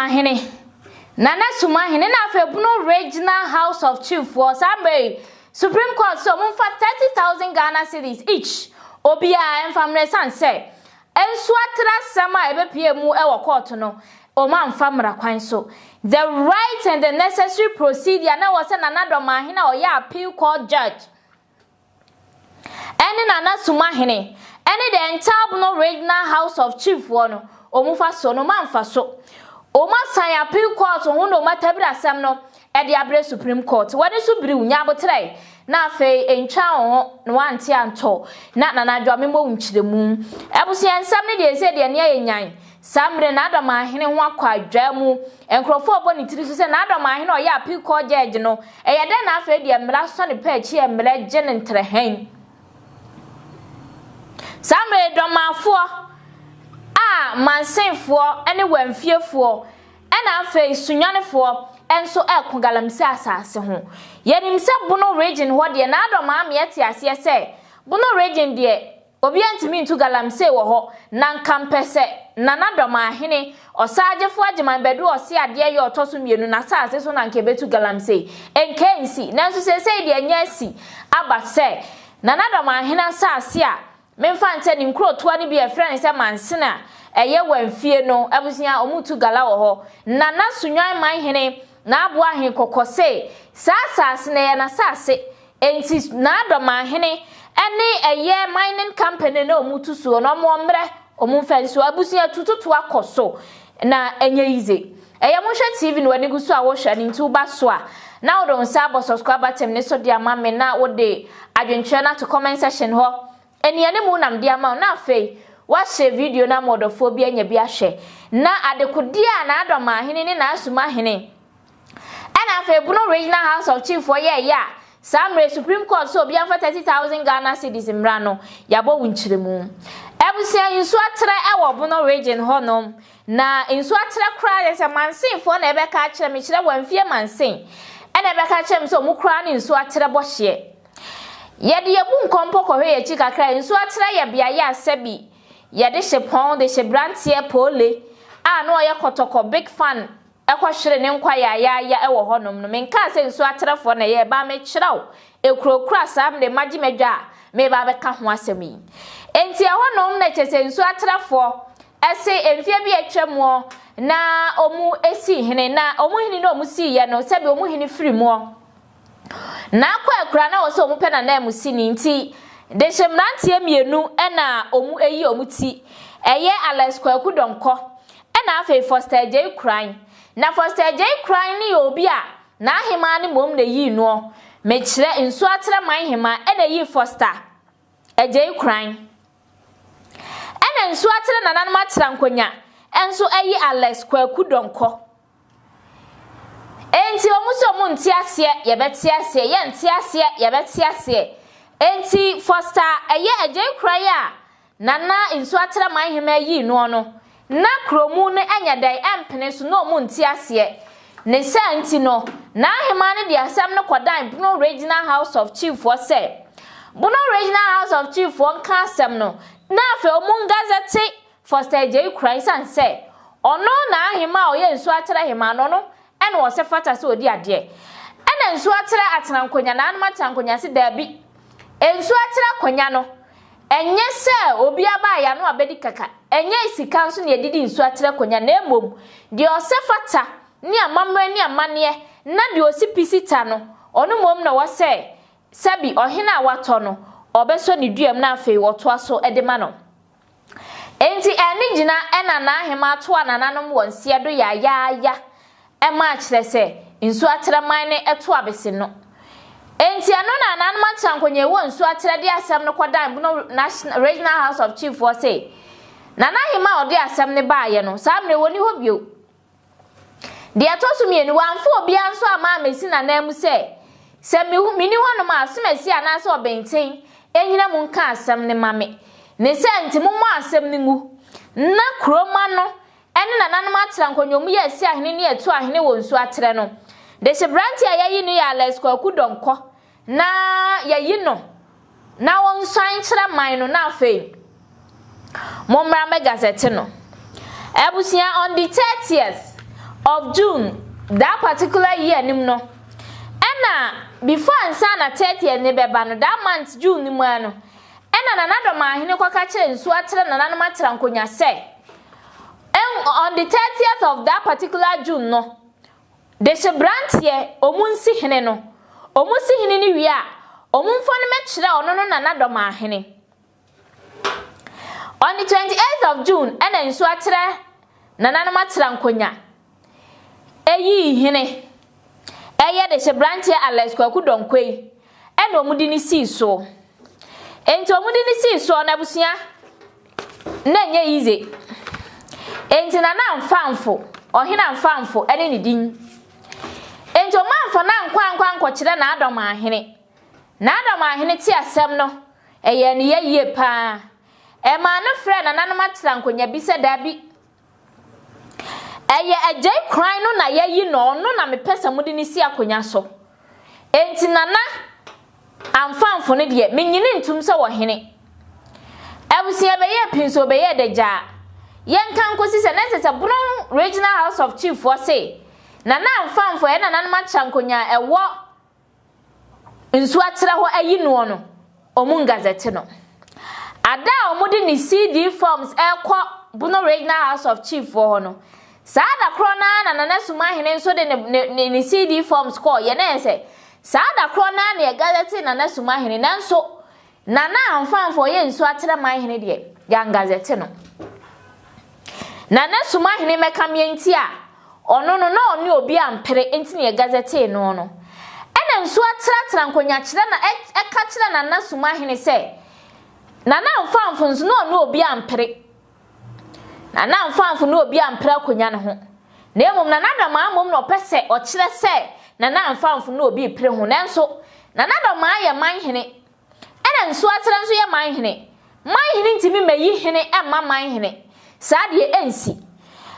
Ahene, Nana Sumahene na afei Bono Regional House of Chief foɔ saa mmerɛ yi Supreme Court sɛ wɔn mfa 30,000 Ghana cedis each obiara mfa mmerɛ sane sɛ nsuo atere asɛm a ɛbɛpue mu wɔ kɔɔto no wɔn amfa mmara kwan so. The right and the necessary procedure na ɛwɔ sɛ Nana Dɔmahene a ɔyɛ appeal court judge ɛne Nana Sumahene ɛne the entire Bono Regional House of Chief foɔ no wɔn fa so no wɔn amfa so. Wɔn asan appeal court ho na wɔn atabiri asɛm no ɛde abrɛ Supreme Court. Wɔde so biriw nya abotrɛ na afei ntwa wɔn ho na wɔante antɔ na Nana Adwoa memmɔ wo nkyerɛmu. Abusua nsɛm no deɛ ɛsɛ deɛ nea yɛ nyan. Saa mmerɛ na Adam Ahene ho akɔ adwaa mu. Nkurɔfoɔ rebɔ ne tiri so sɛ na Adam Ahene a ɔyɛ appeal court judge no, ɛyɛ dɛn na afei deɛ mmara sɔ ne pɛ akyi a mmara gye no ntrɛhɛn. Saa mmerɛ yi Dɔmaafoɔ a Mansenfoɔ ne Wamfiefoɔ ɛna afei Sunyanifoɔ nso reko galamsey asase ho. Yɛnim sɛ Bono region hɔ deɛ na Adam Ahme te aseɛ sɛ Bono region deɛ obiara ntumi ntu galamsey wɔ hɔ, na nka mpɛ sɛ Nana Dɔmaahene, Ɔsaagyefo Agyeman Badu Ɔse adeɛ yɛ ɔtɔ so mmienu n'asaase so na nka ɛbɛtu galamsey. Nka ɛnsi. Nanso seesei deɛ anya asi aba sɛ Nana Dɔmaahene asaase a memfa nkyɛ ne nkurotoa no bi a ɛfrɛ no sɛ Mansene a ɛyɛ Wamfie no abusua wɔretu gala wɔ hɔ. Nana Sunwan Manhene N'aboahe kɔkɔ se saa asaase no ɛyɛ n'asaase. Enti n'adɔmahene ne ɛyɛ mining company no a ɔmo tu soɔ no ɔmo ɔmmerɛ ɔmo mfa nsuo abusua tutoto akɔ so na ɛnyɛ easy. Ɛyɛ mo hwɛ TV no w'ani gu so a wohwɛ no nti woba so a na wode wo nsa abɔ subscribe button no so de ama me na wode adwenkyerɛ no ato comment section hɔ Anianimu na mede ama wo na afei woahyɛ video no ama ɔdɔfoɔ bi anya bi ahwɛ na adekodeɛ a n'adɔmahene ne n'asumahene Ɛna afei Bono Regional House of Chief foɔ yɛɛyɛ a saa mmerɛ Supreme Court sɛ obiara mfa 30,000 Ghana cedis mmra no, yɛabɔ wo nkyerɛmu. Abusua nsuo atrɛ wɔ Bono Region hɔ nom, na nsuo atrɛ koraa kyerɛ sɛ Mansin foɔ na ɛbɛka akyerɛ me, kyerɛ Wamfie Mansin ɛna ɛbɛka akyerɛ me sɛ ɔmo koraa ne nsuo atrɛ bɔ hyeɛ. Yɛde yɛbu nkɔmpɔ kɔhwɛ yɛn akyi kakra a, nsuo atrɛ yɛ beaeɛ a sɛbi yɛde hye pɔn de hye branteɛ Poole a na ɔyɛ kɔtɔkɔ big fan kɔhwere ne nkwa yaayaaya wɔ hɔnom no, menkaa sɛ nsuo atrɛfoɔ na ɛyɛɛ, baa mekyerɛ wo ekuro koro a saa mmerɛ magye m'adwa a mereba abɛka ho asɛm yi. Enti ɛhɔnom na kyerɛ sɛ nsuo atrɛfoɔ se mfeɛ bi a atwa muɔ na wɔn sii hene, na wɔn hene no a wɔn siiɛ no sɛbi wɔn hene firi muɔ. Na akɔ akura na wɔ sɛ wɔn pɛ n'ananmusini nti dehye mmeranteɛ mmienu na wɔn ayi wɔn ti, ɛyɛ Alex Kwaku Donkor ɛna afei Foster Agyei Koran. Na Foster Agyei Koran no yɛ obi a n'ahemaa no mmom na eyii noɔ, mekyerɛ Nsuaterɛ man hemaa ɛna eyii Foster Agyei Koran. Ɛna Nsuaterɛ nananom atra nkonya nso ayi Alex Kwaku Donkor. Enti wɔn sɛ wɔn nte aseɛ, yɛbɛte aseɛ, yɛnte aseɛ, yɛbɛte aseɛ. Enti Foster ɛyɛ agyei kora yi a Nana Nsuatraman Hemaa yii noɔ no, na kuromu no nyɛ dɛn ɛmpene so na wɔn nte aseɛ. Ne saa nti no, N'ahemaa no de asɛm no kɔdan Bono Regional House of Chief foɔ sɛ, Bono Regional House of Chief foɔ nka asɛm no, na afei wɔn ngazɛte Foster Adjei kura esiane sɛ ɔno na ahemaa a ɔyɛ nsuo atrɛ hemaa no ɔno na ɔsɛ fata sɛ ɔdi adeɛ. Ɛna nsuo atrɛ atenankonya naanom atenankonya se daabi nsuo atrɛ akonya no ɛnyɛ sɛ obi aba a yano abɛdi kaka ɛnyɛ sika nso na yɛde di nsuo atrɛ akonya na mmom deɛ ɔsɛ fata ne amammerɛ ne amanneɛ na deɛ ɔsi pi si ta no ɔno mmom na wɔsɛ sɛbi ɔhene a watɔ no ɔbɛsɔ ne duam na afei wɔtoa so de ma no. Enti ɛne gyina na n'ahemaa toa nananom wɔ nseɛ do yayaaya ma akyerɛ sɛ nsuo atrɛ man no to abese no. Enti ɛno na nananom atra nkonyɛ wɔ nsuo atrɛ de asɛm no kɔdan Bono National Regional House of Chief foɔ se Nana Ahemaa a ɔde asɛm no baeɛ no saa mmerɛ wɔnni hɔ bio. Deɛ ɛtɔ so mmienu, wamfa obiara nso amma ammɛsi n'ananmu sɛ, sɛ mehu, menni hɔnom a, asomasi anaasɛ ɔbenten nnyina mu nka asɛm no mma me. Ne saa nti, mommɔ asɛm no ngu. Ná kuromma no ne nananom atra nkɔnnwom yɛ asi ahene ne atu ahene wɔ nsuo aterɛ no. Dehyeberanteɛ a yɛayi no yɛ Alex Kwaku Donkor. Na yɛayi no na ɔnsuan nkyerɛ man no na afei mommra mmɛ gazette no. Abusua on the 30th of June that particular year no mu no, ɛna before ansa na 30th no bɛba no, that month June no mu ara no, ɛna Nana Dɔmahene kɔka kyerɛ nsuo akyerɛ nananom atra nkonya sɛ, on the 30th of that particular June no, Dehye-branteɛ, ɔmu nsi hene no, ɔmu si hene no wie a, ɔmu mfa no mɛkyerɛ ɔno no Nana Dɔmahene. On the 28th of June, ɛna nsuo akyerɛ nananom atra nkonya eyii hene ɛyɛ Dehye-branteɛ Alex Kwaku Donkor yi ɛna ɔmu de no sii soɔ. Enti ɔmu de no sii soɔ no abusua na ɛnyɛ easy. Enti Nana Amfamfo, Ɔhene Amfamfo ɛne ne din. Enti ɔmo amfa no ankɔ ankɔ ankɔkyerɛ N'adɔmahene. N'adɔmahene te asɛm no, ɛyɛɛ no ya yie paa. Ɛmaa no frɛɛ nananom atra nkonya bi sɛ, Dabi, ɛyɛ Agyei Kran no na yɛayi no, ɔno na mepɛ sɛ mode no si akonya so. Enti Nana Amfamfo no deɛ, menyini ntom sɛ ɔhene. Abusua bɛyɛɛ pinsoo bɛyɛɛ dagyaa. Yɛnka nkosi sɛ, na ɛsɛ sɛ Bono Regional House of Chief foɔ se, Nana Amfamfo a ɛyɛ nananom atra nkonya a ɛwɔ nsu akyerɛ hɔ ayi noɔ no, wɔn ngazɛte no. Ada a wɔde ne CD forms rekɔ Bono Regional House of Chief foɔ hɔ no, saa da korɔ no ara na Nana Sumahene nso de ne, ne, ne, ne CD forms kɔɔ yɛ na ɛyɛ sɛ saa da korɔ no ara na yɛgazɛte Nana Sumahene nanso Nana Amfamfo a ɔyɛ nsu akyerɛ man hene deɛ, yɛangazɛte no. Nana Sumahene mmɛkameɛ nti a, ɔno no na ɔne obi ampere nti na yɛgazɛtee no no. Ɛna nsuo atratra nkonyakyerɛ na ɛka kyerɛ Nana Sumahene sɛ, Nana Amfamfo nso na ɔne obi ampere. Nana Amfamfo ne obi ampere akonya no ho. Na mmom Nana Damaa mmom na ɔpɛ sɛ ɔkyerɛ sɛ Nana Amfamfo ne obi repere ho. Nanso Nana Damaa yɛ man hene. Ɛna Nsuaterɛ nso yɛ man hene. Man hene ntumi mmɛyi hene mma man hene. Saa deɛ ɛnsi.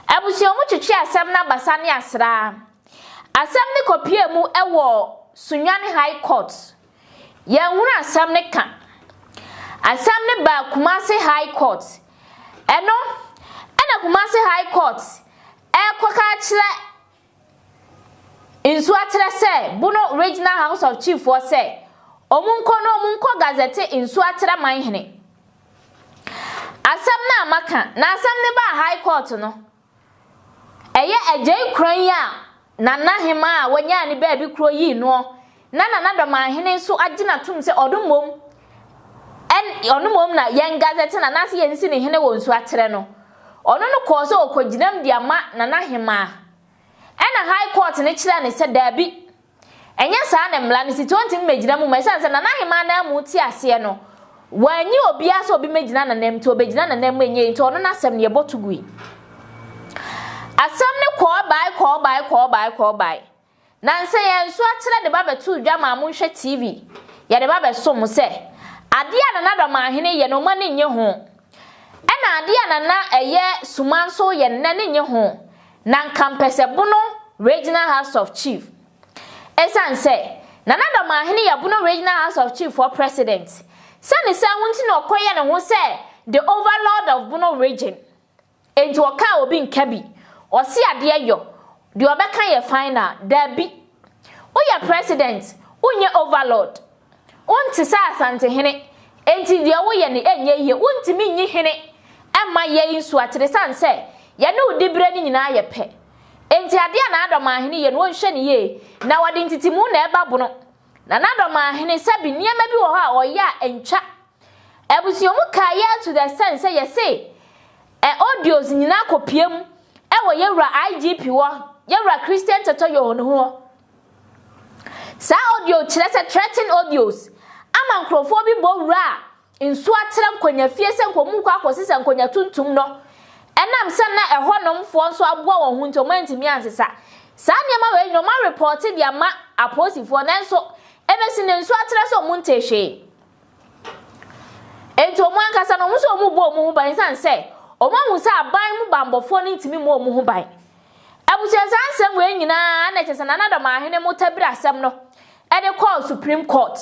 Abusua mu twetwe asɛm no abasa ne asraa. Asɛm no kɔpuee mu wɔ Sunyani High Court. Yɛnhunu asɛm no ka. Asɛm no baa Kumasi High Court. Ɛno ɛna Kumasi High Court ɛrekɔka akyerɛ Nso akyerɛ sɛ Bono Regional House of Chief foɔ sɛ ɔmo nkɔ na ɔmo nkɔ gazette nso akyerɛ man hene. Asɛm no a maka, na asɛm no baa High Court no, ɛyɛ Agyei Kran yi a Nana Hemaa a wanyaa ne baabi korɔ yii noɔ na Nana Dɔmanhene nso agye no atom sɛ ɔno mmom ɛn ɔno mmom na yɛn gazette no anaasɛ yɛnsi ne hene wɔ nsu akyerɛ no. Ɔno no kɔɔ sɛ ɔkɔgyinam de ama Nana Hemaa. Ɛna High Court no kyerɛɛ no sɛ daabi, ɛnyɛ saa na mmara no si nti ɔntumi mmɛgyina mu ma ɛsiane sɛ Nana Hemaa ananmu te aseɛ no, wanyi obiara sɛ obi mmɛgyina n'ananmu nti ɔbɛgyina n'ananmu ɛnyɛ yie nti ɔno n'asɛm no yɛbɔ to gui. Asɛm no kɔɔ bae kɔɔ bae kɔɔ bae kɔɔ bae. Nansa yi ara nsu akyerɛ de ba bɛtoo dwa maa monhwɛ TV. Yɛde ba bɛsom mo sɛ, adeɛ a Nana Dɔmahene yɛ no mo ani nnye ho. Ɛna adeɛ a Nana ɛyɛ Suma nso yɛ no n'ani nnye ho. Na nka mpɛ sɛ Bono Regional House of Chief. Ɛsiane sɛ, Nana Dɔmahene yɛ Bono Regional House of Chief foɔ President. Sɛ ne saa ho nti na ɔkɔyɛ ne ho sɛ the Overlord of Bono Region. Enti ɔka a obi nka bi. Ɔse adeɛ yɔ, deɛ ɔbɛka yɛ final. Dabi. Woyɛ president, wonyɛ overlord. Wonte sɛ Asantehene, enti deɛ woyɛ no ɛnyɛ yie. Wontumi nyi hene mma yɛn nsuakyere ɛsiane sɛ yɛne wo diberɛ no nyinaa yɛ pɛ. Enti adeɛ a Naadɔmahene yɛ no ɔnhwɛ no yie. Na wɔde ntitimu na ɛba bono. Na Naadɔmahene sɛbi nneɛma bi wɔ hɔ a ɔyɛ a ɛntwa. Abusua mu kaa yɛ to the extent sɛ yɛse ɛ audios nyinaa kɔ pie mu ɛwɔ yɛwura IGP hɔ, yɛwura Christian Tɔtɔ Yohono hɔ. Saa audio kyerɛ sɛ threaten audios ama nkurɔfoɔ bi bɔ wura a nsuo atrɛ nkonya fie sɛ nka ɔmu kɔ akɔ sesa nkonya tuntum no. Ɛnam sɛ na ɛhɔ nom foɔ nso aboa wɔn ho nti ɔmo antumi ansesa. Saa nneɛma wei nyinaa ɔmo arepɔte de ama apolisifoɔ nanso ɛbɛsi nnɛ nsuo atrɛ sɛ ɔmo ntee hwee. Enti wɔn ankasa no, wɔn nso wɔbɔ wɔn ho ban esiane sɛ wɔahu sɛ aban mu bammɔfoɔ no ntumi mmɔ wɔn ho ban. Abusua saa nsɛm wei nyinaa na kyerɛ sɛ Nana Dɔmahene Motabiri asɛm no de kɔɔ Supreme Court.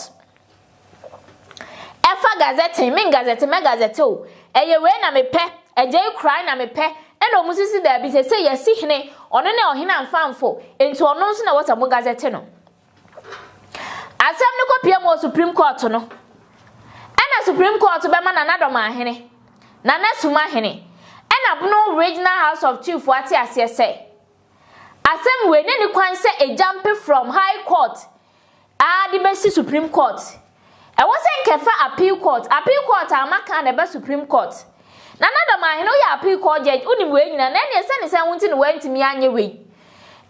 Ɛfa gazetting, me ngazette, mɛ gazette o, ɛyɛ wei na mepɛ, agyei korae na mepɛ, ɛna wɔn sisi daabi sɛ sɛ yɛasi hene, Ɔno ne ɔhene amfamfo, enti ɔno nso na ɛwɔ sɛ mo gazette no. Asɛm no kɔpia mu wɔ Supreme Court no, ɛna Supreme Court bɛma Nana Dɔmahene, Nana Sumahene, ɛna Bono Regional House of Chief ate aseɛ sɛ, asɛm wei ne ne kwan sɛ ɛjump from High Court a de bɛsi Supreme Court. Ɛwɔ sɛ nkɛfa Appeal Court, Appeal Court a maka na ɛbɛ Supreme Court. Nana Dɔmahene, woyɛ Appeal Court judge, wonim wei nyinaa, na ɛneɛ sɛne sɛ wo nti na woantumi anyɛ wei.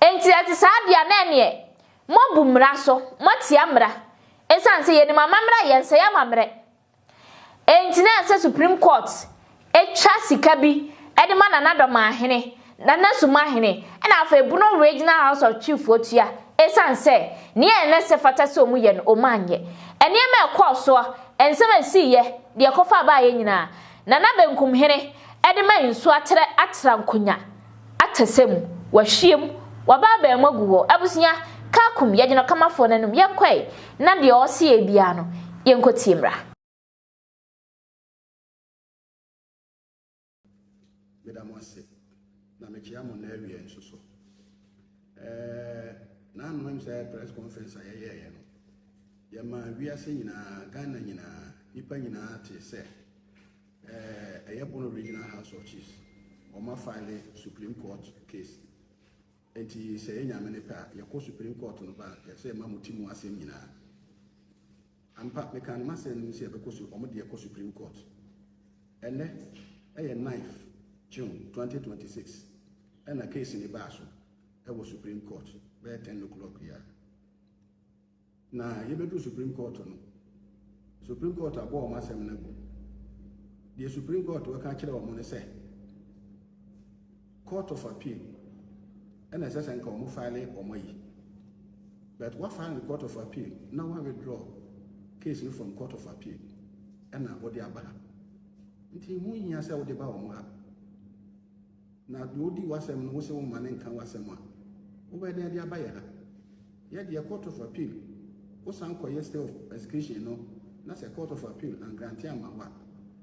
Enti ɛte saa deɛ na ɛneɛ moabu mmara so, moatia mmara. Ɛsiane sɛ yɛnim amammerɛ a yɛnsɛe amammerɛ. Enti na ɛsɛ Supreme Court atwa sika bi de ma Nana Dɔmahene, Nana Sumahene, ɛna afei Bono Regional House of Chief tua, ɛsiane sɛ nea ɛnɛ sɛ fata sɛ ɔmu yɛ no, ɔmu anyɛ. Nneɛma a ɛkɔɔ soɔ, nsɛm a ɛsiiɛ, deɛ ɛkɔfa baayɛ nyinaa, Nana Benkumhene de ma nsuo atrɛ atra nkonya atɛsɛ mu, wahwie mu, wabaabae mu agu hɔ. Abusua, Kakum, yɛgyina ɔkamafoɔ no anim, yɛnkɔe, na deɛ ɔse yɛ biara no, yɛnkɔtie mmra. Meda mo ase na mekyea mo na awie nso so. Nanom sɛ press conference a yɛyɛeɛ no, yɛma wiase nyinaa, Ghana nyinaa, nipa nyinaa te sɛ ɛyɛ Bono Regional House of Chiefs wɔn afile Supreme Court case. Nti sɛ yɛ Nyame ne pɛ a, yɛkɔ Supreme Court no ba a, yɛsɛ yɛma mo ti mu asɛm nyinaa. Ampa, meka no masɛm no sɛ yɛbɛkɔ so, ɔmo de yɛkɔ Supreme Court. Ɛnɛ ɛyɛ 9th June 2026 ɛna case ne baa so ɛwɔ Supreme Court bɛyɛ 10 o'clock yi a. Na yɛbɛduru Supreme Court no, Supreme Court abɔ wɔn asɛm no agu. Deɛ Supreme Court wɔka kyerɛ wɔn no sɛ Court of Appeal ɛna ɛsɛ sɛ nka wɔn file wɔn ayi, but wɔafile no Court of Appeal na wɔn withdraw case no from Court of Appeal ɛna wɔde aba ha, nti ho hia sɛ wɔde ba wɔn ha. Na deɛ odi w'asɛm no, wosɛ wɔn ma ne nka w'asɛm a, wobɛyɛ dɛn de aba yɛ ha? Yɛdeɛ, Court of Appeal, wosan kɔyɛ stay of execution no na sɛ Court of Appeal angrant ama wo a,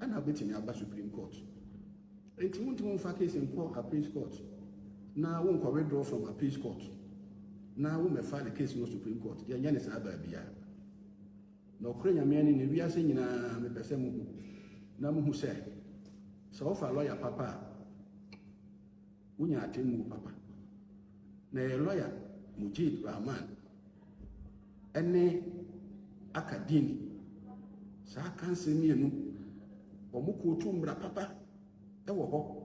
ɛna wobɛtumi aba Supreme Court. Nti wontumi mfa case nkɔ Appeals Court na wonkɔ withdraw from Appeals Court na wommɛfa the case no Supreme Court. Yɛnyɛ ne saa baabiara. Na ɔkora Nyame ani ne wiase nyinaa, mepɛ sɛ muhu na muhu sɛ sɛ wofa lɔya papa a, wonya atemmuo papa. Na ɛyɛ lɔya Mujib Rahman ɛne Akadini, saa counsel mmienu, wɔn kootu mmara papa ɛwɔ hɔ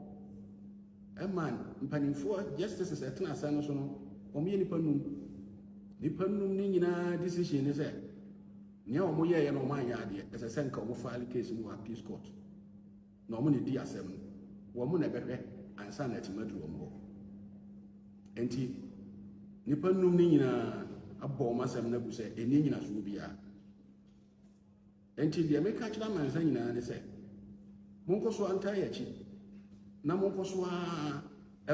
ɛma mpanimfoɔ justices ɛtena asa no so no, wɔn yɛ nipa num. Nipa num ne nyinaa decision ne sɛ nea wɔn yɛɛyɛ no, wɔn anyɛ adeɛ. Ɛsɛ sɛ nka wɔn file case no wɔ Appeals Court na wɔn na di asɛm no, wɔn na ɛbɛhwɛ ansa na ɛtumi aduru wɔn hɔ. Nti nipa num ne nyinaa abɔ wɔn asɛm no agu sɛ ɛni nyinasoɔ biara. Nti deɛ meka kyerɛ amansa nyinaa ne sɛ monkɔ so antaa yɛ akyi na monkɔ so a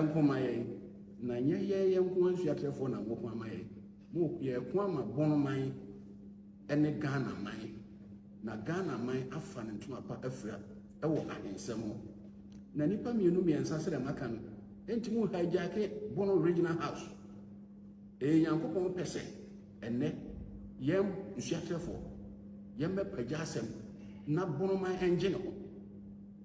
nkɔma yɛn, na nyɛ yɛn yɛn nko nsuatrɛfoɔ na moko ama yɛn. Mo yɛko ama Bonoman ne Ghana man, na Ghana man afa ne ntoma pa afira ɛwɔ ahensɛm ho. Na nipa mmienu mmiɛnsa sɛ maka no nti mu hijack Bono Regional House. Ɛyɛ Nyankopɔn pɛ sɛ ɛnɛ yɛn nsuatrɛfoɔ yɛmmɛpagya asɛm na Bonoman ɛngye ne ho.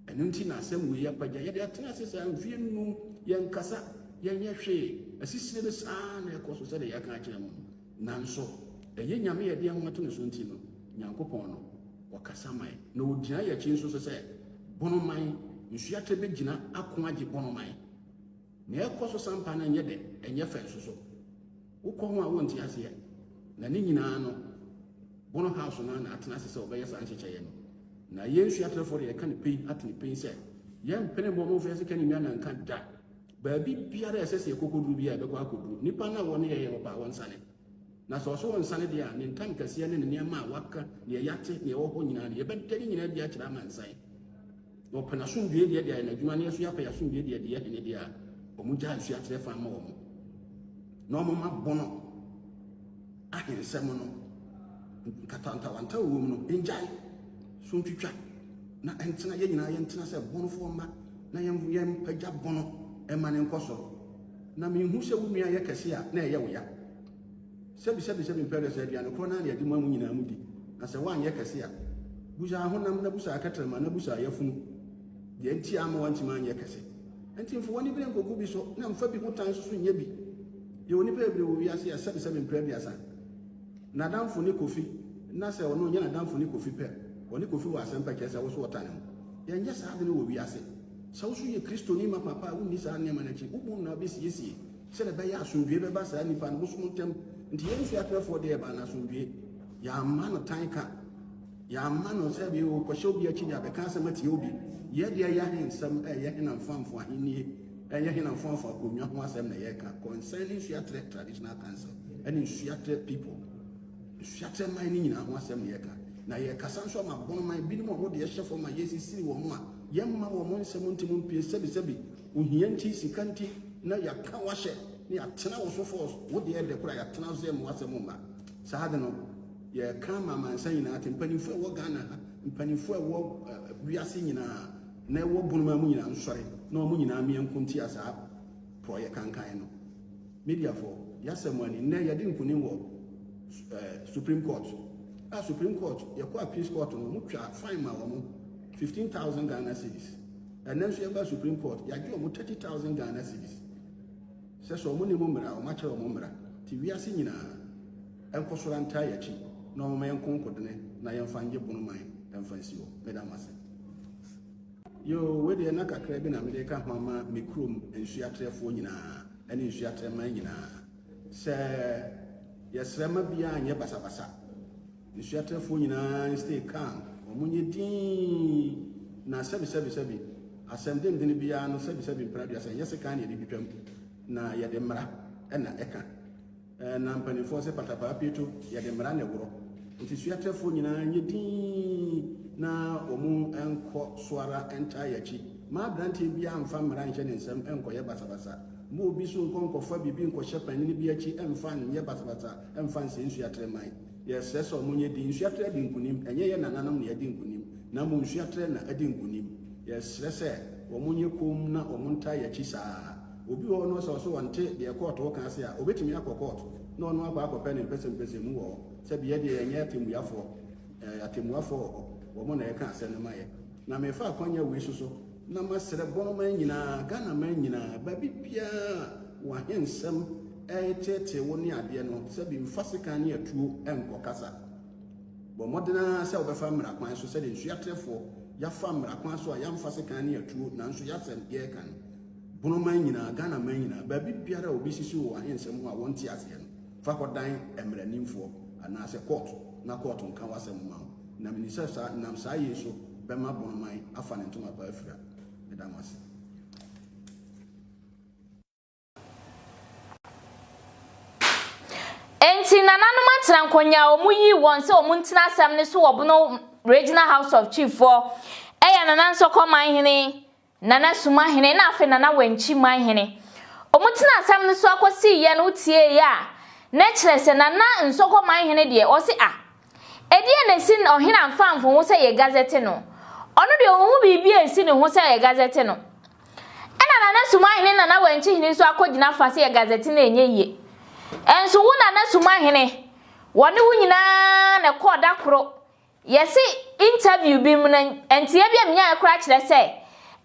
Ɛno nti na asɛm wei apagya. Yɛde atena ase saa mfie 5, yɛnkasa, yɛnyɛ hwee, asisire no saa na ɛkɔ so sɛdeɛ yɛaka akyerɛ mo no. Nanso ɛyɛ Nyame yɛde ho ato ne so nti no, Nyankopɔn no ɔkasa man na ɔgyina yɛ akyi nso so sɛ Bonoman nsuatrɛ bɛgyina ako agye Bonoman. Nea ɛkɔ so sampa no nyɛ dɛ, ɛnyɛ fɛ nso so wokɔ ho a wonte aseɛ. Na ne nyinaa no, Bono House no na atena ase sɛ wɔbɛyɛ saa nhyehyɛeɛ no. Na yɛn nsuatrɛfoɔ de yɛka ne pɛn ate ne pɛn sɛ yɛmpene bɔ momfa sika ne nua nanka da. Baabi biara ɛsɛ sɛ yɛkɔkɔduru bi a, yɛbɛkɔ akɔduru. Nnipa no a wɔne yɛyɛ wɔ paa, wɔnsane. Na sɛ ɔso wɔnsane deɛ a, ne ntam kɛseɛ ne ne nneɛma a waka, neɛ yɛate, neɛ ɛwɔ hɔ nyinaa no, yɛbɛda ne nyinaa bi akyerɛ amansan. Na ɔpɛ n'asomdwoe deɛ de ayɛ n'adwuma, ne yɛso yɛapɛ yɛasomdwoe deɛ de yɛ hene deɛ a, ɔmo gyaa nsuatrɛ fa ma wɔn na ɔmo ma Bono ahensɛm no nkatantawanta wɔ mu no ngyae so ntwitwa na ɛntena. Yɛn nyinaa yɛntena sɛ Bonofoɔ mma na yɛn yɛmpagya Bono ɛma ne nkɔ soro. Na menhu sɛ wo nua yɛ kɛse a, na ɛyɛ wo ya. Sɛbi sɛbi sɛbi mpɛ dɛ sɛ aduane korɔ no ara na yɛde ma mo nyinaa mo di, na sɛ woanyɛ kɛse a, busa ahonam na busa akɛtrɛma na busa ayafunu deɛ nti a ama woantumi anyɛ kɛse. Nti mfa w'anibere nkɔgu bi so na mfa bi ho tan nso so nyɛ bi. Yɛwɔ nnipa bebree wɔ wiase a sɛbi sɛbi mprɛ aduasa n'adamfo ne Kofi na sɛ ɔno ɔnyɛ n'adamfo ne Kofi pɛ, ɔne Kofi wɔ asɛm pɛ kyerɛ sɛ wo so ɔtan ho. Yɛnyɛ saa ade no wɔ wiase. Sɛ wo so yɛ Kristoni mapa pa a wonni saa nneɛma no akyi, wo bom na wobɛsiesie. Sɛdeɛ ɛbɛyɛ a asomdwoeɛ bɛba saa nnipa no bosom ntam. Nti yɛn nsuatrɛfoɔ deɛ yɛbaa no asomdwoeɛ. Yɛamma no tan ka. Yɛamma no sɛ bi kɔhyɛ obi akyi de abɛka asɛm atia obi. Yɛ deɛ yɛ ahensɛm ɛyɛ hena mfamfo ahennie, ɛyɛ hena mfamfo akonnwa ho asɛm na yɛreka concerning Nsuatrɛ Traditional Council ɛne Nsuatrɛ people. Nsuatrɛ man no nyinaa ho asɛm na yɛreka. Na yɛrekasa nso ama bonoman binom a wɔn deɛ hyɛ fam a yɛsisiri wɔn a yɛmma wɔn nsɛm ntim mpue sɛbisɛbi. Ohia nti, sika nti na yɛaka wo ahyɛ na yɛatena wo so force, wo deɛ ɛdɛ koraa yɛatena wo so yɛmma w'asɛm mma. Saa ade no, yɛreka ama amansan nyinaa ate, mpanimfoɔ a ɛwɔ Ghana ha, mpanimfoɔ a ɛwɔ wiase nyinaa na ɛwɔ bonoma mu nyinaa nsɔre na wɔn nyinaa mmea nko ntia saa porɔyɛ kankan no. Mediafoɔ, yɛasɛ mo ani, nnɛ yɛde nkonim wɔ Supreme Court. A Supreme Court, yɛkɔ appeals court no, wɔtwa fine ma wɔn, 15,000 Ghana cedis. Ɛnnɛ nso yɛba Supreme Court, yɛagye wɔn 30,000 Ghana cedis sɛ sɛ wɔn nim mmara a, wɔn akyerɛ wɔn mmara. Nti wiase nyinaa nkɔ soro ntaa yɛn akyi na wɔn ma yɛnko nkodene na yɛmfa ngye bono man mfa nsi hɔ. Meda mo ase. Yoo, wei deɛ na kakra bi na mede reka ho ama me kurom nsuatrɛfoɔ nyinaa ne nsuatrɛman nyinaa sɛ yɛsrɛ ma biara nyɛ basabasa. Nsuatrɛfoɔ nyinaa stay calm, wɔn nyɛ dinn, na sɛbi sɛbi sɛbi, asɛm dendene biara no sɛbi sɛbi mpra aduasa, ɛnyɛ sekan na yɛde twitwam, na yɛde mmara na ɛka. Na mpanimfoɔ sɛ patapaa pieto, yɛde mmara na ɛworɔ. Nti suatrɛfoɔ nyinaa nyɛ dinn na wɔn nkɔ so ara ntaa yɛn akyi. Mma aberanteɛ biara mfa mmara nhyɛ ne nsam nkɔyɛ basabasa. Mma obi nso nkɔ nkɔfa biribi nkɔhyɛ panin bi akyi mfa nyɛ basabasa mfa nsɛe nsuatrɛ man. Yɛsrɛ sɛ wɔnyɛ din. Nsuatrɛ adi nkonim. Ɛnyɛ yɛn nananom na yɛadi nkonim, na mmom nsuatrɛ na adi nkonim. Yɛsrɛ sɛ wɔnyɛ komm na wɔntaa yɛn akyi saa. Obi wɔ hɔ na ɔsɛ ɔse ɔnte deɛ kɔɔto reka ase a, ɔbɛtumi akɔ kɔɔto na ɔno akɔ akɔpɛ ne mpɛsɛmpɛsɛmu wɔ hɔ. Sɛbi yɛn deɛ yɛnyɛ atɛmmuafoɔ. Ɛɛ, atɛmmuafoɔ wɔ hɔ. Wɔn na ɛka asɛm no ma yɛn. Na mefa akwanya wei so so na masrɛ Bonoman nyinaa, Ghanaman nyinaa, baabi biara a w'ahensɛm reteetee wo ne adeɛ no, sɛbi mfa sekan ne atuo nkɔ kasa. Bɔ mmɔden ara sɛ wobɛfa mmara kwan so sɛdeɛ nsuatrɛfoɔ yɛafa mmara kwan so a yɛamfa sekan ne atuo nanso yɛasɛm yɛreka no. Bonoman nyinaa, Ghanaman nyinaa, baabi biara a obi sisi wo wɔ w'ahensɛm ho a wonte aseɛ no, fa kɔdan mmaranimfoɔ anaasɛ kɔɔto na kɔɔto nka w'asɛm mma wo. Na menim sɛ saa, nam saa yei so bɛma Bonoman afa ne ntoma pa afira. Meda mo ase. Enti nananom atena nkonya a wɔyii wɔn sɛ wɔn ntena asɛm no so wɔ Bono Regional House of Chief foɔ ɛyɛ Nana Nsɔkɔ Manhene, Nana Sumahene na afei Nana Wankyi Manhene. Wɔn tena asɛm no so akɔsii yɛ no wotieeɛ a na kyerɛ sɛ Nana Nsɔkɔ Manhene deɛ ɔse ah Ɛdeɛn na ɛsi ɔhene amfamfo ho sɛ yɛ gazɛte no? Ɔno deɛ ɔnhu biribi a ɛsi ne ho sɛ yɛ gazɛte no. Ɛna Nana Sumahene ne Nana Wankyihene nso akɔgyina fa sɛ yɛ gazɛte no ɛnyɛ yie. Ɛnso wo Nana Sumahene, wɔne wo nyinaa na ɛkɔɔ da koro. Yɛse interview bi mu no, nteɛ bi a menyaeɛ koraa kyerɛ sɛ,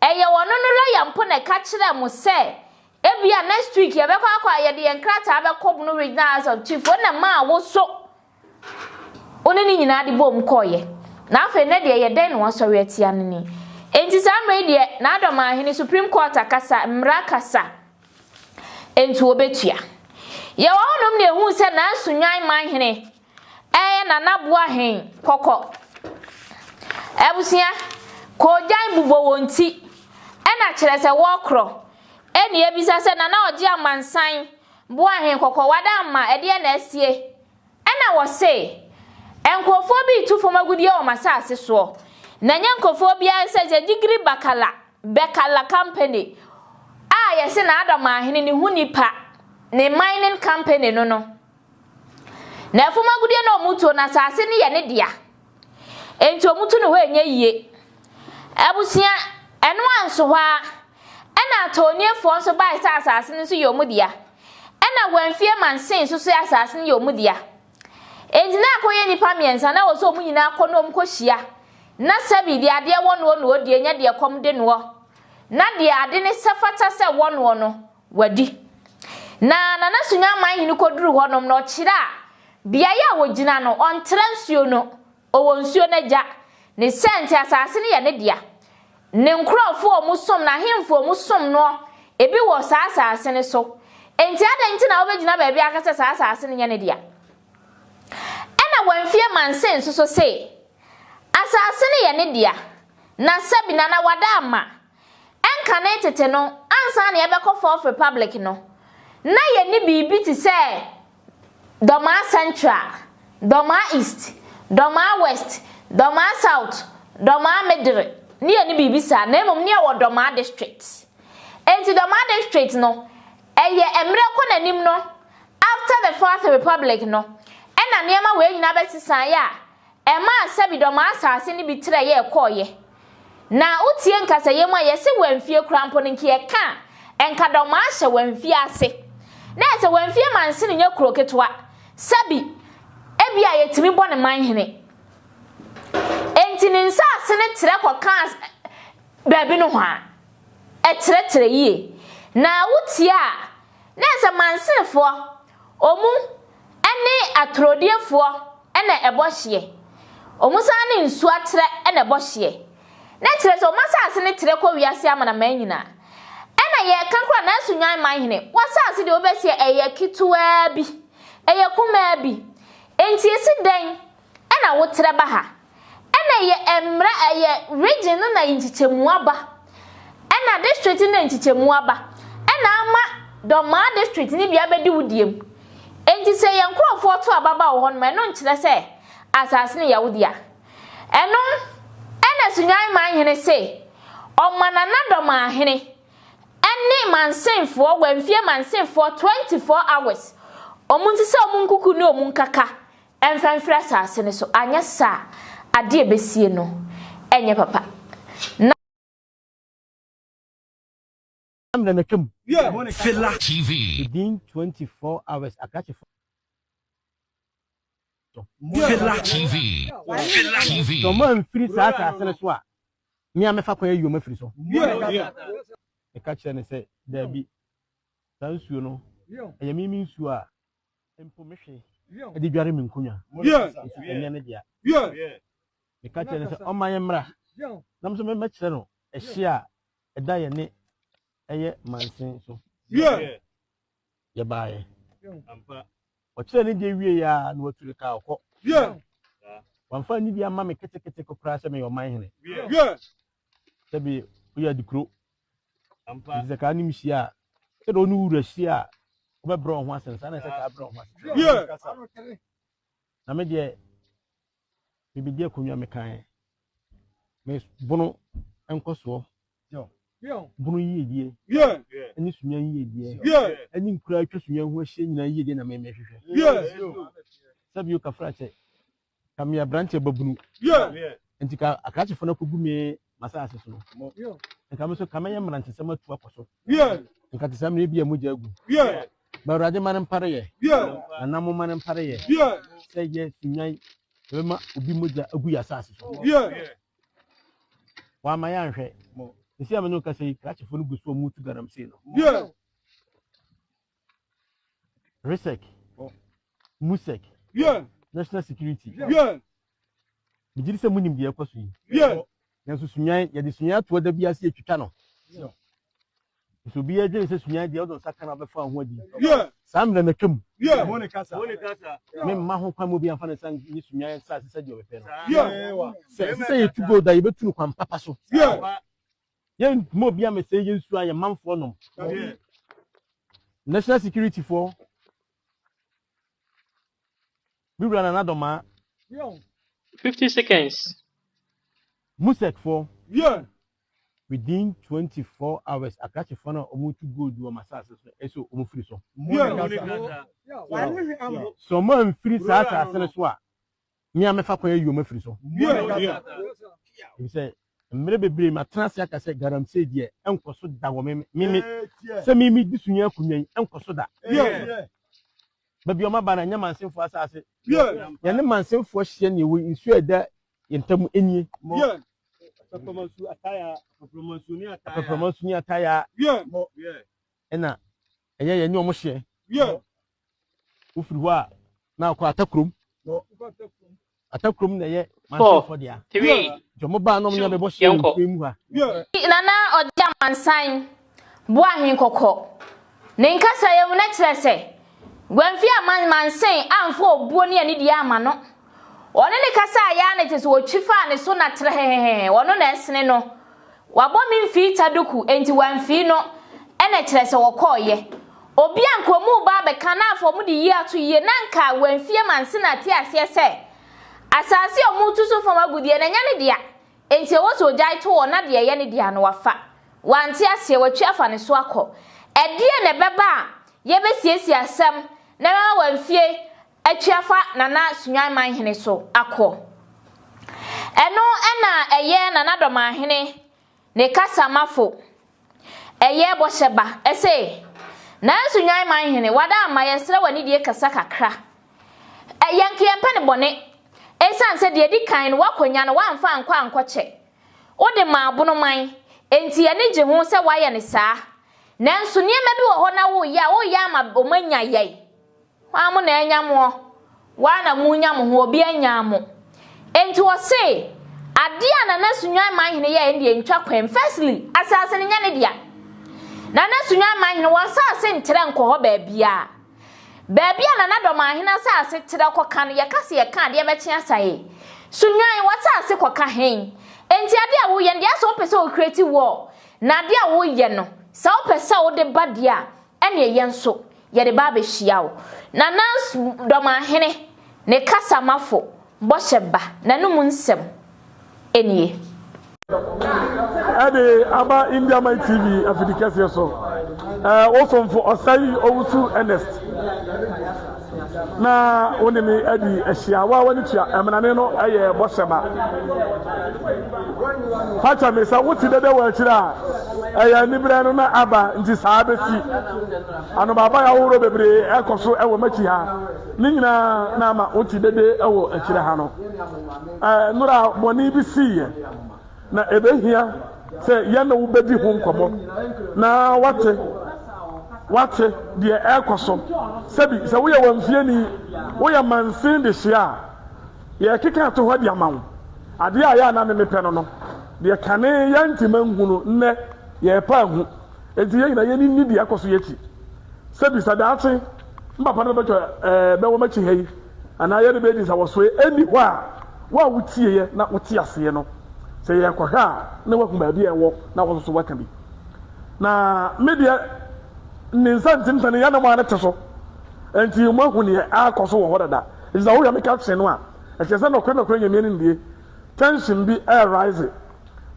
ɛyɛ ɔno no lɔya mpo na ɛka kyerɛɛ mo sɛ ebia next week yɛbɛkɔ akɔ a yɛde yɛn krataa bɛkɔ Bono Regional House of Chief, wo na maa wo so Wo ne ne nyinaa de boom kɔeɛ. Na afei nnɛ deɛ ɛyɛ dɛn na wasɔre atia no ni? Enti saa mmerɛ yi deɛ, n'adɔmahene, Supreme Court akasa, mmara kasa, enti wɔbɛtua. Yɛwɔ hɔnom na yɛhuu sɛ Nanso Nwan manhene ɛyɛ Nana Boahen Kɔkɔ. Abusua, koogyan bobɔ wɔn ti, ɛna kyerɛ sɛ wɔrekorɔ. Ɛna yɛbisa sɛ Nana ɔgye amansan Boahen Kɔkɔ, wada ama, ɛdeɛn na asie? Ɛnna wɔse, Nkurɔfoɔ bi retu fam agudeɛ wɔ m'asase soɔ, na ɛnyɛ nkurɔfoɔ biara sɛ Gyagigiri Bakala, Bekala Company, a yɛse n'adɔmahene ne ho nipa, ne mining company no no. Na fam agudeɛ no a wɔtuo no, asase no yɛ ne dea. Enti wɔtu no hɔ ɛnyɛ yie. Abusua, ɛno anso hɔ ara. Ɛna Atooniefoɔ nso bae sɛ asase no nso yɛ wɔn dea. Ɛna Wamfie Mansin nso sɛ asase no yɛ wɔn dea. Enti na akɔyɛ nnipa mmiɛnsa, na ɛwɔ sɛ wɔn nyinaa kɔ na wɔkɔhyia. Na sɛbi deɛ adeɛ wɔ noɔ na ɔdie, nyɛ deɛ kɔm de noɔ. Na deɛ ade ne sɛ fata sɛ wɔ noɔ no, wadi. Na Nana Sunyani hene kɔduruu hɔnom no, ɔkyerɛ a, beaeɛ a wɔgyina no, ɔntra nsuo no, ɔwɔ nsuo no agya. Ne sɛ nti asase no yɛ ne dea. Ne nkurɔfoɔ a wɔsom no, ahemfo a wɔsom noɔ, ebi wɔ saa asase no so. Enti adɛn nti na wobɛgyina baabi aka sɛ saa asase no nyɛ ne dea? Ɛnna Wamfie Manse nso so se, Asase no yɛ ne dea, na sɛbi Nana wada ama. Ɛnkane tete no, ansa na yɛbɛkɔ Fourth Republic no, na yɛnni biribi te sɛ Dormaa Central, Dormaa East, Dormaa West, Dormaa South, Dormaa Middle, ne yɛnni biribi saa, na mmom ne yɛwɔ Dormaa District. Enti Dormaa District no, ɛyɛ mmerɛ kɔ n'anim no, after the Fourth Republic no, ɛna nneɛma wei nyinaa bɛsesaeɛ a Ɛmaa sɛbi dɔm asaase no bi trɛeɛ kɔeɛ. Na wotie nkasɛeɛ mu a, yɛse wamfie koraa mpo no, nka yɛka a, nka dɔm ahyɛ wamfie ase. Na ɛsɛ wamfie mansene nyɛ kuro ketewa. Sɛbi, ebia yɛtumi bɔ no manhene. Enti ne nsaase no trɛ kɔkaa baabi nohoa. Ɛtrɛtrɛ yie. Na wotie a, na ɛsɛ mansenefoɔ, wɔn ne atorodiefoɔ na ɛbɔ hyeɛ. Wɔn san ne nsuo atrɛ na ɛbɔ hyeɛ. Na kyerɛ sɛ wɔn asase no trɛ kɔ wiase amanaman nyinaa. Ɛna yɛreka koraa nanso Nwan Manhene, w'asase deɛ wobɛseɛ ɛyɛ ketewaa bi, ɛyɛ kumaa bi. Enti esi dɛn na wotrɛ ba ha? Ɛna ɛyɛ mmra ɛyɛ region no na nkyekyɛmu aba. Ɛna district no na nkyekyɛmu aba. Ɛna ama Dɔmaa district no bi abɛdi wo deɛ mu. Enti sɛ yɛn nkorɔfoɔ to aba ba wɔ hɔ nom a, ɛno nkyerɛ sɛ asase no yɛ wo dea. Ɛno ɛna Sunyani Manhene se ɔma Nana Dɔmaahene ɛne Mansenfoɔ, Wamfie Mansenfoɔ 24 hours, wɔn nsesa wɔn nkuku ne wɔn nkaka Ɛmfa mfiri asase no so, anyɛ saa a, adeɛ a ɛbɛsie no nyɛ papa. Na. Mmerɛ no atwam. Fela TV. Within 24 hours akrakyefo so. Fela TV. Fela TV. Sɛ ɔmo amfiri saa asase no so a, me a mɛfa kwan ayi ɔmo afiri so. Meka kyerɛɛ no sɛ, Daabi, saa nsuo no, ɛyɛ me me nsuo a mpo mehwe de dware me nkonnwa, nti ɛnyɛ ne dea. Meka kyerɛɛ no sɛ ɔmma yɛmmra, na me nso mɛkyerɛ no ɛhye a ɛda yɛne ɛyɛ mansin so. Yɛbaeɛ. Ɔkyerɛɛ ne deɛ wieeɛ ara na watu ne kaa ɔkɔ. Wamfa anidie amma me ketekete koraa sɛ meyɛ ɔman hene. Sɛbi woyɛ adekuro. Nti sɛ kaa ne me hyia a, sɛdeɛ wo ne wo wura hyia a, wobɛbrɛ wo ho ase no, saa na ɛsɛ kaa brɛ wo ho ase. Na me deɛ, mebɛdi akonnwa mekaeɛ. Me bono nkɔsoɔ, bono yiedie, ne sunya yiedie, ne nkura atwa sunya ho ahyia nyinaa yiedie na me mehwehwɛ. Sɛbi o kafra kyɛ, ka meyɛ aberanteɛ babunu nti ka akrakyefo no akɔgu me m'asase so no nka me so ka mɛyɛ mmerantesɛm atu akɔ so nka te saa mmerɛ bi a mogya agu ma awurade ma no mpareyɛ nana mo ma no mpareyɛ sɛ yɛ sunyan ɛbɛma obi mogya agu yɛ asase so wama yɛ anhwɛ ɛsi a me ne wo kasa yi krakyefo no gu so a mutu galamsey no Resec, Musec, National Security. Megye di sɛ monim deɛ ɛkɔ so yi. Nanso Sunyani, yɛde Sunyani atoɔ da bi ase yɛtwitwa no. Nso obiara dwene sɛ Sunyani deɛ wode nsa ka no abɛfa ho adi. Saa mmerɛ no atwam. Memma ho kwan ma obi amfa ne nsa nye Sunyani nsaase sɛdeɛ ɔbɛpɛ no. Sɛ ɛsɛ sɛ yɛtu gold a, yɛbɛtu no kwan papa so. Yɛntuma obi amɛsɛe yɛn nsuo a yɛn manfoɔ nom. National security foɔ. Me wura Nana Dɔmaa. 50 seconds. Musec foɔ. Within 24 hours akrakyefoɔ no a wɔretu gold wɔ m'asase so ɛsɛ wɔn firi so. Sɛ wɔn amfiri saa asase no so a, me a mɛfa kwan ayi wɔn afiri so. Efisɛ. Mmerɛ bebree matena ase aka sɛ galamsey deɛ ɛnkɔ so da wɔ me me me sɛ me me di so nya akonnwa yi ɛnkɔ so da. Baabi a wɔaba no ɛnyɛ mansenfoɔ asase. Yɛne mansenfoɔ hyia ne ɛwɔ nsuo a ɛda yɛn ntam nie. Apɛprɛmansu ne ataya ɛna ɛyɛ yɛne wɔn hyeɛ. Wofiri hɔ a na akɔ Atakurom. Atakurom na ɛyɛ mansenfoɔ dea. Nti wɔn baa na wɔn ne abɛbɔ hyeɛ wɔ nsuo mu ha. Nana Ɔgye Amansan Boahen Kɔkɔ ne nkasaeɛ mu na kyerɛ sɛ Wamfi aman mansen amfa obuo ne anidie amma no. Ɔne ne kasaeɛ ara na kyerɛ sɛ ɔtwi faa ne so na trɛhɛhɛhɛ ɔno na ɛsene no. Wabɔ me mfii taduku enti wamfii no ɛna kyerɛ sɛ ɔkɔeɛ. Obi a anka ɔmu reba abɛka na afei ɔmo de yie ato yie na anka wamfi amansen ate aseɛ sɛ asaase a ɔmo retu so fam agudeɛ no ɛnyɛ ne dea enti ɛwɔ sɛ ɔgyae to hɔ na deɛ ɛyɛ ne dea no wafa. Wante aseɛ, watwi afa ne so akɔ. Ɛdeɛn na ɛbɛba a yɛbɛsiesie asɛm na ɛbɛma wamfie atwi afa Nana Sunwan Manhene so akɔ? Ɛno na ɛyɛ Nana Dɔmanhene ne kasamafo. Ɛyɛ bɔhyɛ ba, ɛse, Nanso Nwan Manhene, wada ama yɛsrɛ w'anidie kasa kakra. Ɛ, yɛnka yɛmpɛ no bɔne. Esiane sɛ deɛ ɛdi kan no w'akonya no w'amfa ankɔ ankɔkyɛ. Wode maa Abonoman, enti yɛn ani gye ho sɛ woayɛ no saa. Nanso nneɛma bi wɔ hɔ na woreyɛ a, woreyɛ ama wɔanya yɛn. Hwan mo na anya moɔ? Wo ara na monya mo ho, obi anyaa mo. Enti ɔse, adeɛ a Nana Sunyani Manhene yɛeɛ no deɛ ntwa kwan mu. Firstly, asase no nyɛ ne dea. Nana Sunyani Manhene, w'asase ntrɛ nkɔ hɔ baabiara. Baabi a Nana Dɔmahene asase trɛ kɔka no, yɛka sɛ yɛka adeɛ bɛkye asa ee. Sunyani, w'asase kɔka hen? Enti adeɛ a woyɛ no deɛ asɛ wopɛ sɛ wo create war, na adeɛ a woyɛ no, sɛ wopɛ sɛ wode ba deɛ a, ɛneɛ yɛn nso yɛde ba abɛhyia wo. Nana Dɔmahene ne kasamafo bɔhyɛ ba, n'anom nsɛm nie. Ɛde aba India Man TV afidi kɛseɛ so. Wo somfo Ɔsɛe Owusu Ernest na wo ne me adi ahyia. Wo a w'ani tua ɛmenane no yɛ bɔhyɛ ma. Fakyɛ me sɛ wote dede wɔ akyire a, ɛyɛ aniberɛ no na aba nti saa bɛsi. Anobaabae ahoroɔ bebree ɛkɔ so wɔ m'akyi ha. Ne nyinaa na ama wote dede wɔ akyire ha no. Nnora bɔne bi siiɛ na ɛbɛhia sɛ yɛne wo bɛdi ho nkɔmmɔ na wate wate deɛ ɛrekɔ so. Sɛbi sɛ woyɛ wamfieni, woyɛ mansin de hyia a, yɛrekeka ato hɔ de ama wo. Adeɛ a yɛ a na me mepɛ no no, deɛ kane yɛntema nhu no, nnɛ yɛrepa ahu. Enti yɛn nyinaa yɛn ani nni deɛ ɛkɔ so yi akyi. Sɛbi sɛ daakye me papa no bɛtwa ɛɛ bɛwɔ m'akyi ha yi, anaa yɛne bɛredi nsawɔsoɛ ɛnni hɔ a, wo a wotieɛ na wote aseɛ no, sɛ yɛrekɔhwɛ a na woahu baabi a ɛwɔ na wo nso so woaka bi. Na me deɛ ne nsa ntim sɛ ne yɛne mo ara te so, enti moahu neɛ arekɔ so wɔ hɔ dada. Enti sɛ wohwɛ me caption no a, ɛkyerɛ sɛ nɔkorɛ nɔkorɛ Nyame anim die, tension bi ɛrerise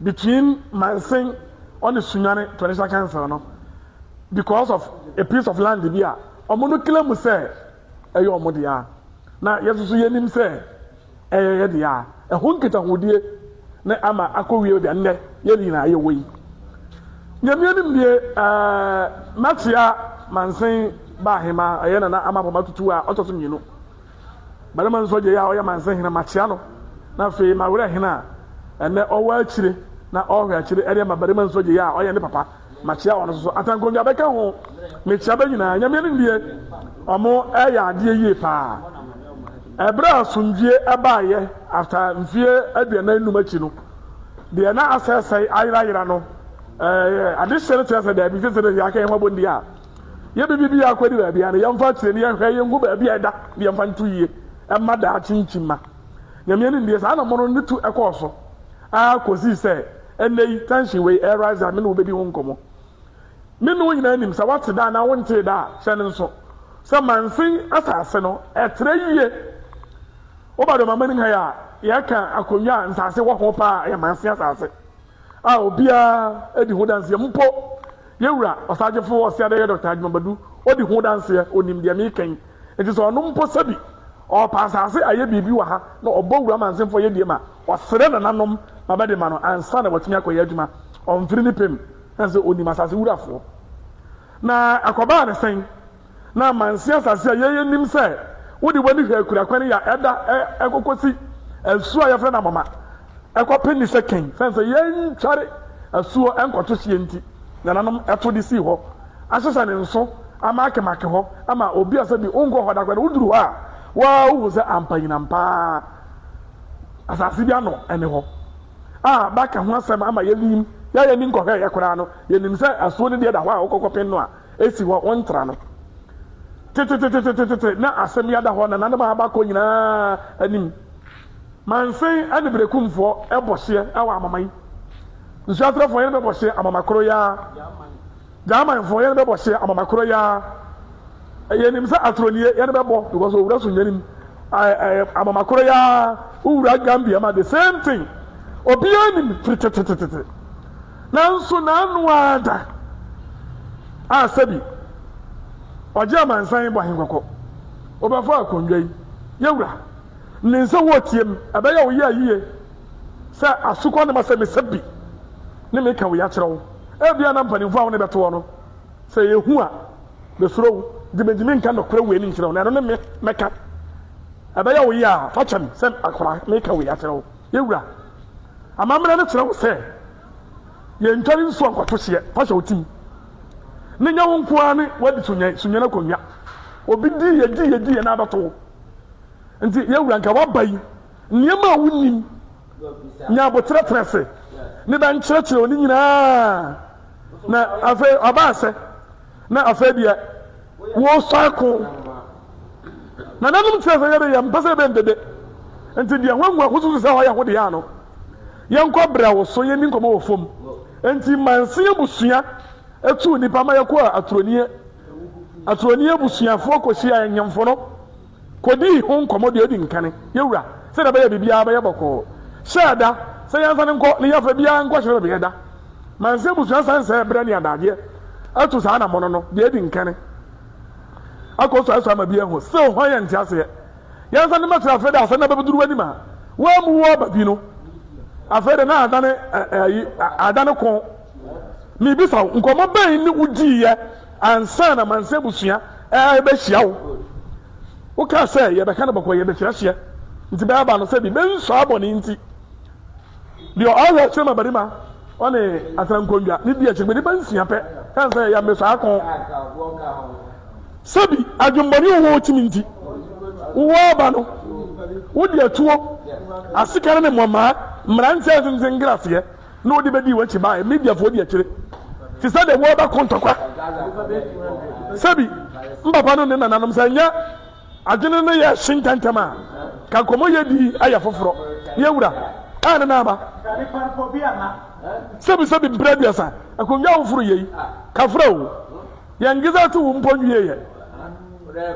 between Mansin ɔne Sunyani Traditional Council no because of a piece of land bi a wɔn no claim sɛ ɛyɛ wɔn dea, na yɛn nso so yɛnim sɛ ɛyɛ yɛn dea. Ɛho nkitahodie na ama akɔwie baabi a nnɛ yɛn nyinaa yɛwɔ yi. Nyame anim nie, ɛɛ, makyea Mansin ba ahema, ɛyɛ Nana Ama Poma Tutu a ɔtɔ so mmienu. Barima nso agya yi a ɔyɛ Mansin hene, makyea no. Na afei mawerɛ hene a ɛnnɛ ɔwɔ akyire na ɔrehwɛ akyire ɛde ama barima nso agya yi a ɔyɛ ne papa. Makyea wɔn nso so. Atankondwa bɛka ho. Mekyea bɛ nyinaa. Nyame anim deɛ, ɔmo ɛyɛ adeɛ yie paa. Ɛberɛ a asomdwie ɛbaeɛ after mfeɛ 45 akyi no, deɛ na asɛesɛe ayerayera no, ɛɛ adehyeɛ no kyerɛ sɛ daabi, sese no yɛaka yɛn ho abom deɛ a, yɛ biribi bi akɔdi baabi a no yɛmfa akyire no yɛnhwɛ yɛnhu baabi a ɛda na yɛmfa nto yie ɛma daakye nkyimma. Nyame anim deɛ saa anammɔn no ne tu ɛkɔɔ so ara kɔsii sɛ Ɛnnɛ yi, tension wei ɛrerise a me ne wo bɛdi ho nkɔmmɔ. Me ne wo nyinaa nim, sɛ woate da anaa wontee da a, hyɛ no nso sɛ mansin asase no, ɛtrɛ yie. Woba Dɔmamanim ha yi a, yɛka akonnwa a nsase wɔ ho paa a, ɛyɛ mansin asase a obiara di ho danseɛ. Mpo yɛn wura Ɔsagyefo Ɔseadɛyɛ Dɔkta Agyeman Badu, ɔdi ho danseɛ, ɔnim deɛ mereka yi. Nti sɛ ɔno mpo sɛbi ɔɔpɛ asase ayɛ biribi wɔ ha na ɔbɔ wura mansinfoɔ yɛdie ma ɔsrɛ nananom. ma bɛde ma no ansa na watumi akɔyɛ adwuma. Ɔmfiri ne pɛ mu, ɛsiane sɛ ɔnim asase wurafoɔ. Na ɛkɔbaa no sɛn? Na amansin asase a yɛn nim sɛ wode w'ani hwɛ akura kwan yi a ɛda ɛkɔkɔsi asuo a yɛfrɛ no Amoma ɛkɔpem ne sɛ kɛn sɛn sɛ yɛntware asuo ɛnkɔto hyeɛ nti nananom ɛto de sii hɔ ahyehyɛ ne nso amaakemake hɔ ama obi a sɛ bi wonkɔ hɔ da koraa no woduru hɔ a waa wohu sɛ ampa nyinam paa asase bi ano ɛne hɔ a baka ho asɛm ama yɛnim yɛayɛ ni nkɔhwɛ yɛ koraa no yɛnim sɛ asuo no deɛ da hɔ a wokɔkɔpen no a esi hɔ, wontra no. Tetetetetete na asɛm yi ada hɔ nananom a abakɔ nyinaa anim. Mansen ne Berekumfoɔ bɔ hyeɛ wɔ Amama yi. Nsuatrɛfoɔ yɛne bɛbɔ hyeɛ Amama koro yi ara. Gyamanfoɔ yɛne bɛbɔ hyeɛ Amama koro yi ara. Yɛnim sɛ Atronie yɛne bɛbɔ because owura so nyanim Amama koro yi ara. Wowura Gambia ma the same thing. Obiara nim firi tetetetete. Nanso n'ano ara da a sɛbi ɔgye amansan bɔ ahenkɔkɔ. Wobɛfa akonnwa yi, yɛwura, ne nsa wɔ tiam, ɛbɛyɛ wo yɛ yie sɛ asukɔ ne ma sɛ mesɛ bi ne meka wei akyerɛ wo. Ebia na mpanimfoɔ a wo ne bɛtoɔ no, sɛ yɛhu a, bɛsuro wo, nti mentumi nka nɔkorɛ wei ne nkyerɛ wo, na ɛno ne me mɛka. Ɛbɛyɛ wo yɛ a, fa kyɛ me sɛ akwadaa meka wei akyerɛ wo, yɛwura. Amammerɛ no kyerɛ wo sɛ yɛntware nsuo nkɔto hyeɛ fa hyɛ wo tim ne nyɛ wo nko ara ne wadi sunyɛn sunyɛn akonnwa. Obi di yɛ di yɛ di yɛ na abɛto wo. Nti yɛwura nka waba yi nneɛma a wonim nya aboterɛ tena ase ne bɛnkyerɛkyerɛ wo ne nyinaa na afei ɔbaa sɛ na afei deɛ wɔresɔ ako. Nananom kyerɛ sɛ yɛde yɛn mpɛ sɛ yɛbɛn dede. Nti deɛ hwanhwa ho susu sɛ ɔyɛ ho deɛ ano. Yɛnkɔ brɛ wo so yɛnni nkɔmmɔ wɔ fam. Nti manse abusua tuu nnipa ma yɛkɔɔ Aturoni. Aturoni abusuafoɔ kɔhyiaa nhemfo no kɔdii ho nkɔmmɔ deɛ ɔdi nkane. Yɛwura, sɛdeɛ ɛbɛyɛ biribiara bɛyɛ bɔkɔɔ. Hyɛɛ da sɛ yɛnsane nkɔ ne yɛfa biara nkɔhyɛ baabi yɛda. Manse abusua san sɛɛ berɛ ne adagyeɛ atu saa anammɔno no deɛ adi nkane. Akɔ so ayɛ so ama bi ahu sɛ hwan yɛ nteaseɛ. Yɛnsa ne mɛkyerɛ afei de asɛm no abɛduru w'anim a woammu wo aba bi no. Afei de na adane ayi adane ko. Mebisa wo, nkɔmmɔ bɛn ne wodiiɛ ansa na Mansa abusua ɛrebɛhyia wo? Wokaa sɛ yɛbɛka no bɔkɔɔ, yɛbɛhyia hyeɛ. Nti bɛɛba no sɛ bi bɛnsɔ abɔne nti. Deɛ ɔhwɛ akyire ma barima ɔne atenankonnwa ne di akyire nnipa nsia pɛ kan sɛ yɛ mmesaa ko. Sɛbi adwemmɔne wɔ wɔn tim nti wowɔ aba no wode atuo asekare ne mmɔmaa mmeranteɛ tenten ngraseɛ na wode bɛdi w'akyi baeɛ mediafoɔ di akyire te sɛ deɛ wɔbɛko ntɔkwa. Sɛbi mpapa no ne nananom sɛ nyɛ Adwene no yɛ hye ntɛmntɛm a, ka nkɔmmɔ yɛ di ayɛ foforɔ. Yɛ wura, a ne nan aba. Sɛbisɛbi mprɛ aduasa, akonnwa a woforo yei, kafra o. Yɛn gizɛte wo mpo nwie yɛ.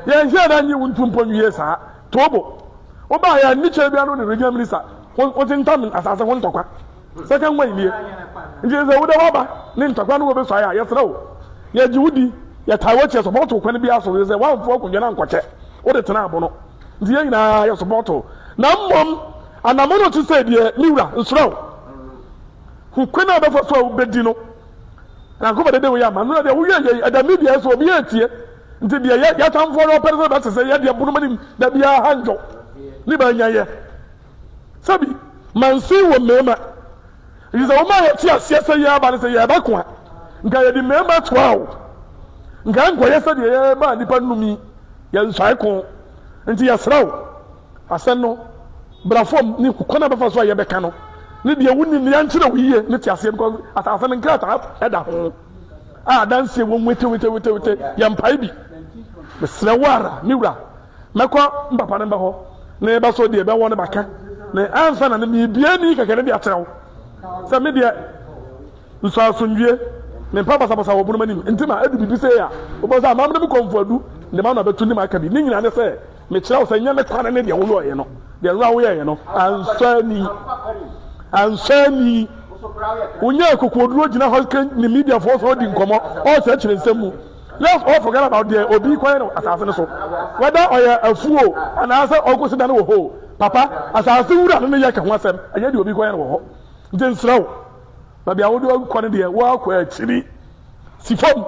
Yɛn hwɛ na nye wo ntu mpo nwie saa. Toobo. Wobaa yɛ anni kyɛ bia no ne regional minister ho wotentam asase ho ntɔkwa. Second way nie. Nti sɛ wode waba ne ntɔkwa no wɔbɛsuae a, yɛsrɛ wo, yɛgye wo di, yɛtaa w'akyi, yɛsɔpɔɔto wo kwan biara so, sɛ woamfo akonnwa no ankɔkyɛ, wode tena abono. Nti yɛn nyinaa yɛsɔpɔɔto wo. Na mmom, anammɔn a ɔte sɛ deɛ, me wura, nsrɛ wo, hu kwan a wobɛfa so a wobɛdi no. Nyankopɔn dede wei ama no na deɛ woyɛ yei, ɛda media so, obiara retie. Nti deɛ yɛ yɛatamfoɔ no ɔpɛ no sɛ bɛte sɛ yɛ deɛ bonom anim da biara ha ndwo ne bɛanya yɛ. Sɛbi, mansin wɔ mmarima. Nti sɛ woma yɛte aseɛ sɛ yɛreba no sɛ yɛreba ko a, nka yɛde mmarima toa o. Nka ɛnkɔyɛ sɛdeɛ yɛreba nnipa nnum yi, yɛnsae ko. Nti yɛsrɛ wo, asɛm no, bra fam ne kwan a bɛfa so a yɛbɛka no, ne deɛ wonim no yɛnkyerɛ wo yie ne te aseɛ because asase no nkrataa ɛda ho a adanseɛ wɔ mu wetewetewetewete, yɛmpae bi. Mesrɛ wo ara, me wura. Mɛkɔ me papa no bɛ hɔ, na yɛbɛsɔ deɛ ɛbɛwɔ no baka, na ansa na no merebue ani kɛkɛ no de akyerɛ wo sɛ me deɛ nsɔ asomdwie, mempɛ basabasa wɔ bonom anim, nti ma adu biribi sei a, wobɛhu sɛ amammerɛ mu kɔmfo adu de m'ano abɛto ne mu aka bi. Ne nyinaa ne sɛ mekyerɛ wo sɛ nyɛ me kwane ne deɛ woyɔeɛ no, deɛ nnora woyɛeɛ no, ansɔ ani, ansɔ ani. Wonyaa akokoɔduro gyina hɔ ne mediafoɔ sɛ ɔdi nkɔmmɔ, ɔrekyerɛkyerɛ nsɛm mu. Let's all forget about deɛ obi kɔyɛ no asase no so, whether ɔyɛ afuo o anaasɛ ɔkɔsi dan wɔ hɔ o. Papa, asase wura no ne yɛ ka ho asɛm, ɛnyɛ deɛ obi kɔyɛ no wɔ hɔ. Nti nsrɛ wo, baabi a wode kɔ no deɛ, woakɔ akyiri. Si fam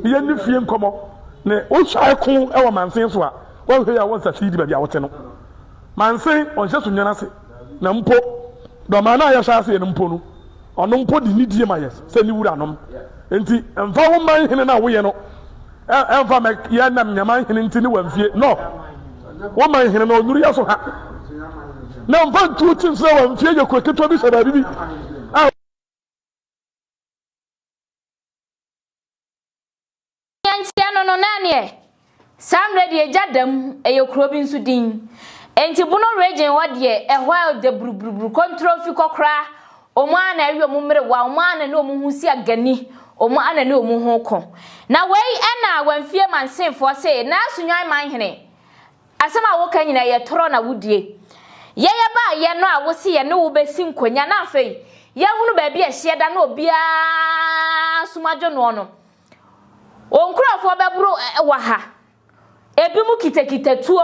na yɛnni fie nkɔmmɔ. Ne wohwɛ ko wɔ mansen so a, woanhwɛ yie a wonsase di baabi a wote no. Mansen, ɔnhyɛ so nnwa no ase. Na mpo, dɔmaa no a yɛhyɛ aseɛ no mpo no, ɔno mpo de nidie ma yɛ sɛ ne wuranom. Enti, mfa wo man hene no a woyɛ no ɛmfa mɛ yɛ nam nyaman hene nti ne wamfie. No, wo man hene no ɔnuru yɛ so ha. Na mfa ntuo kyi nsrɛ wamfie yɛ kuro ketewa bi hyɛ baabi bi a. Nea nti ɛno no, na ɛneɛ, saa mmerɛ deɛ gya da mu, ɛyɛ kuro bi nso din. Enti Bono region hɔ deɛ, ɛhɔ a ɛdɛ buruburuburu, kɔntoro fi kɔkora, wɔn ara na ɛwe wɔn mmerewa, wɔn ara na ne wɔn ho si agani, wɔn ara na ne wɔn ho ko. Na wei ɛna Wamfie Mansefoɔ se, Naa Sunyani Manhene, Asɛm a woka nyinaa yɛ torɔ na wodie. Yɛ yɛbaa yɛ no a wose yɛne wo bɛsi nkonya na afei yɛahunu baabi a ɛhyeɛ da na obiara som adwo noɔ no, wo nkurɔfoɔ bɛboro wɔ ha. Ebinom kitakita tuo.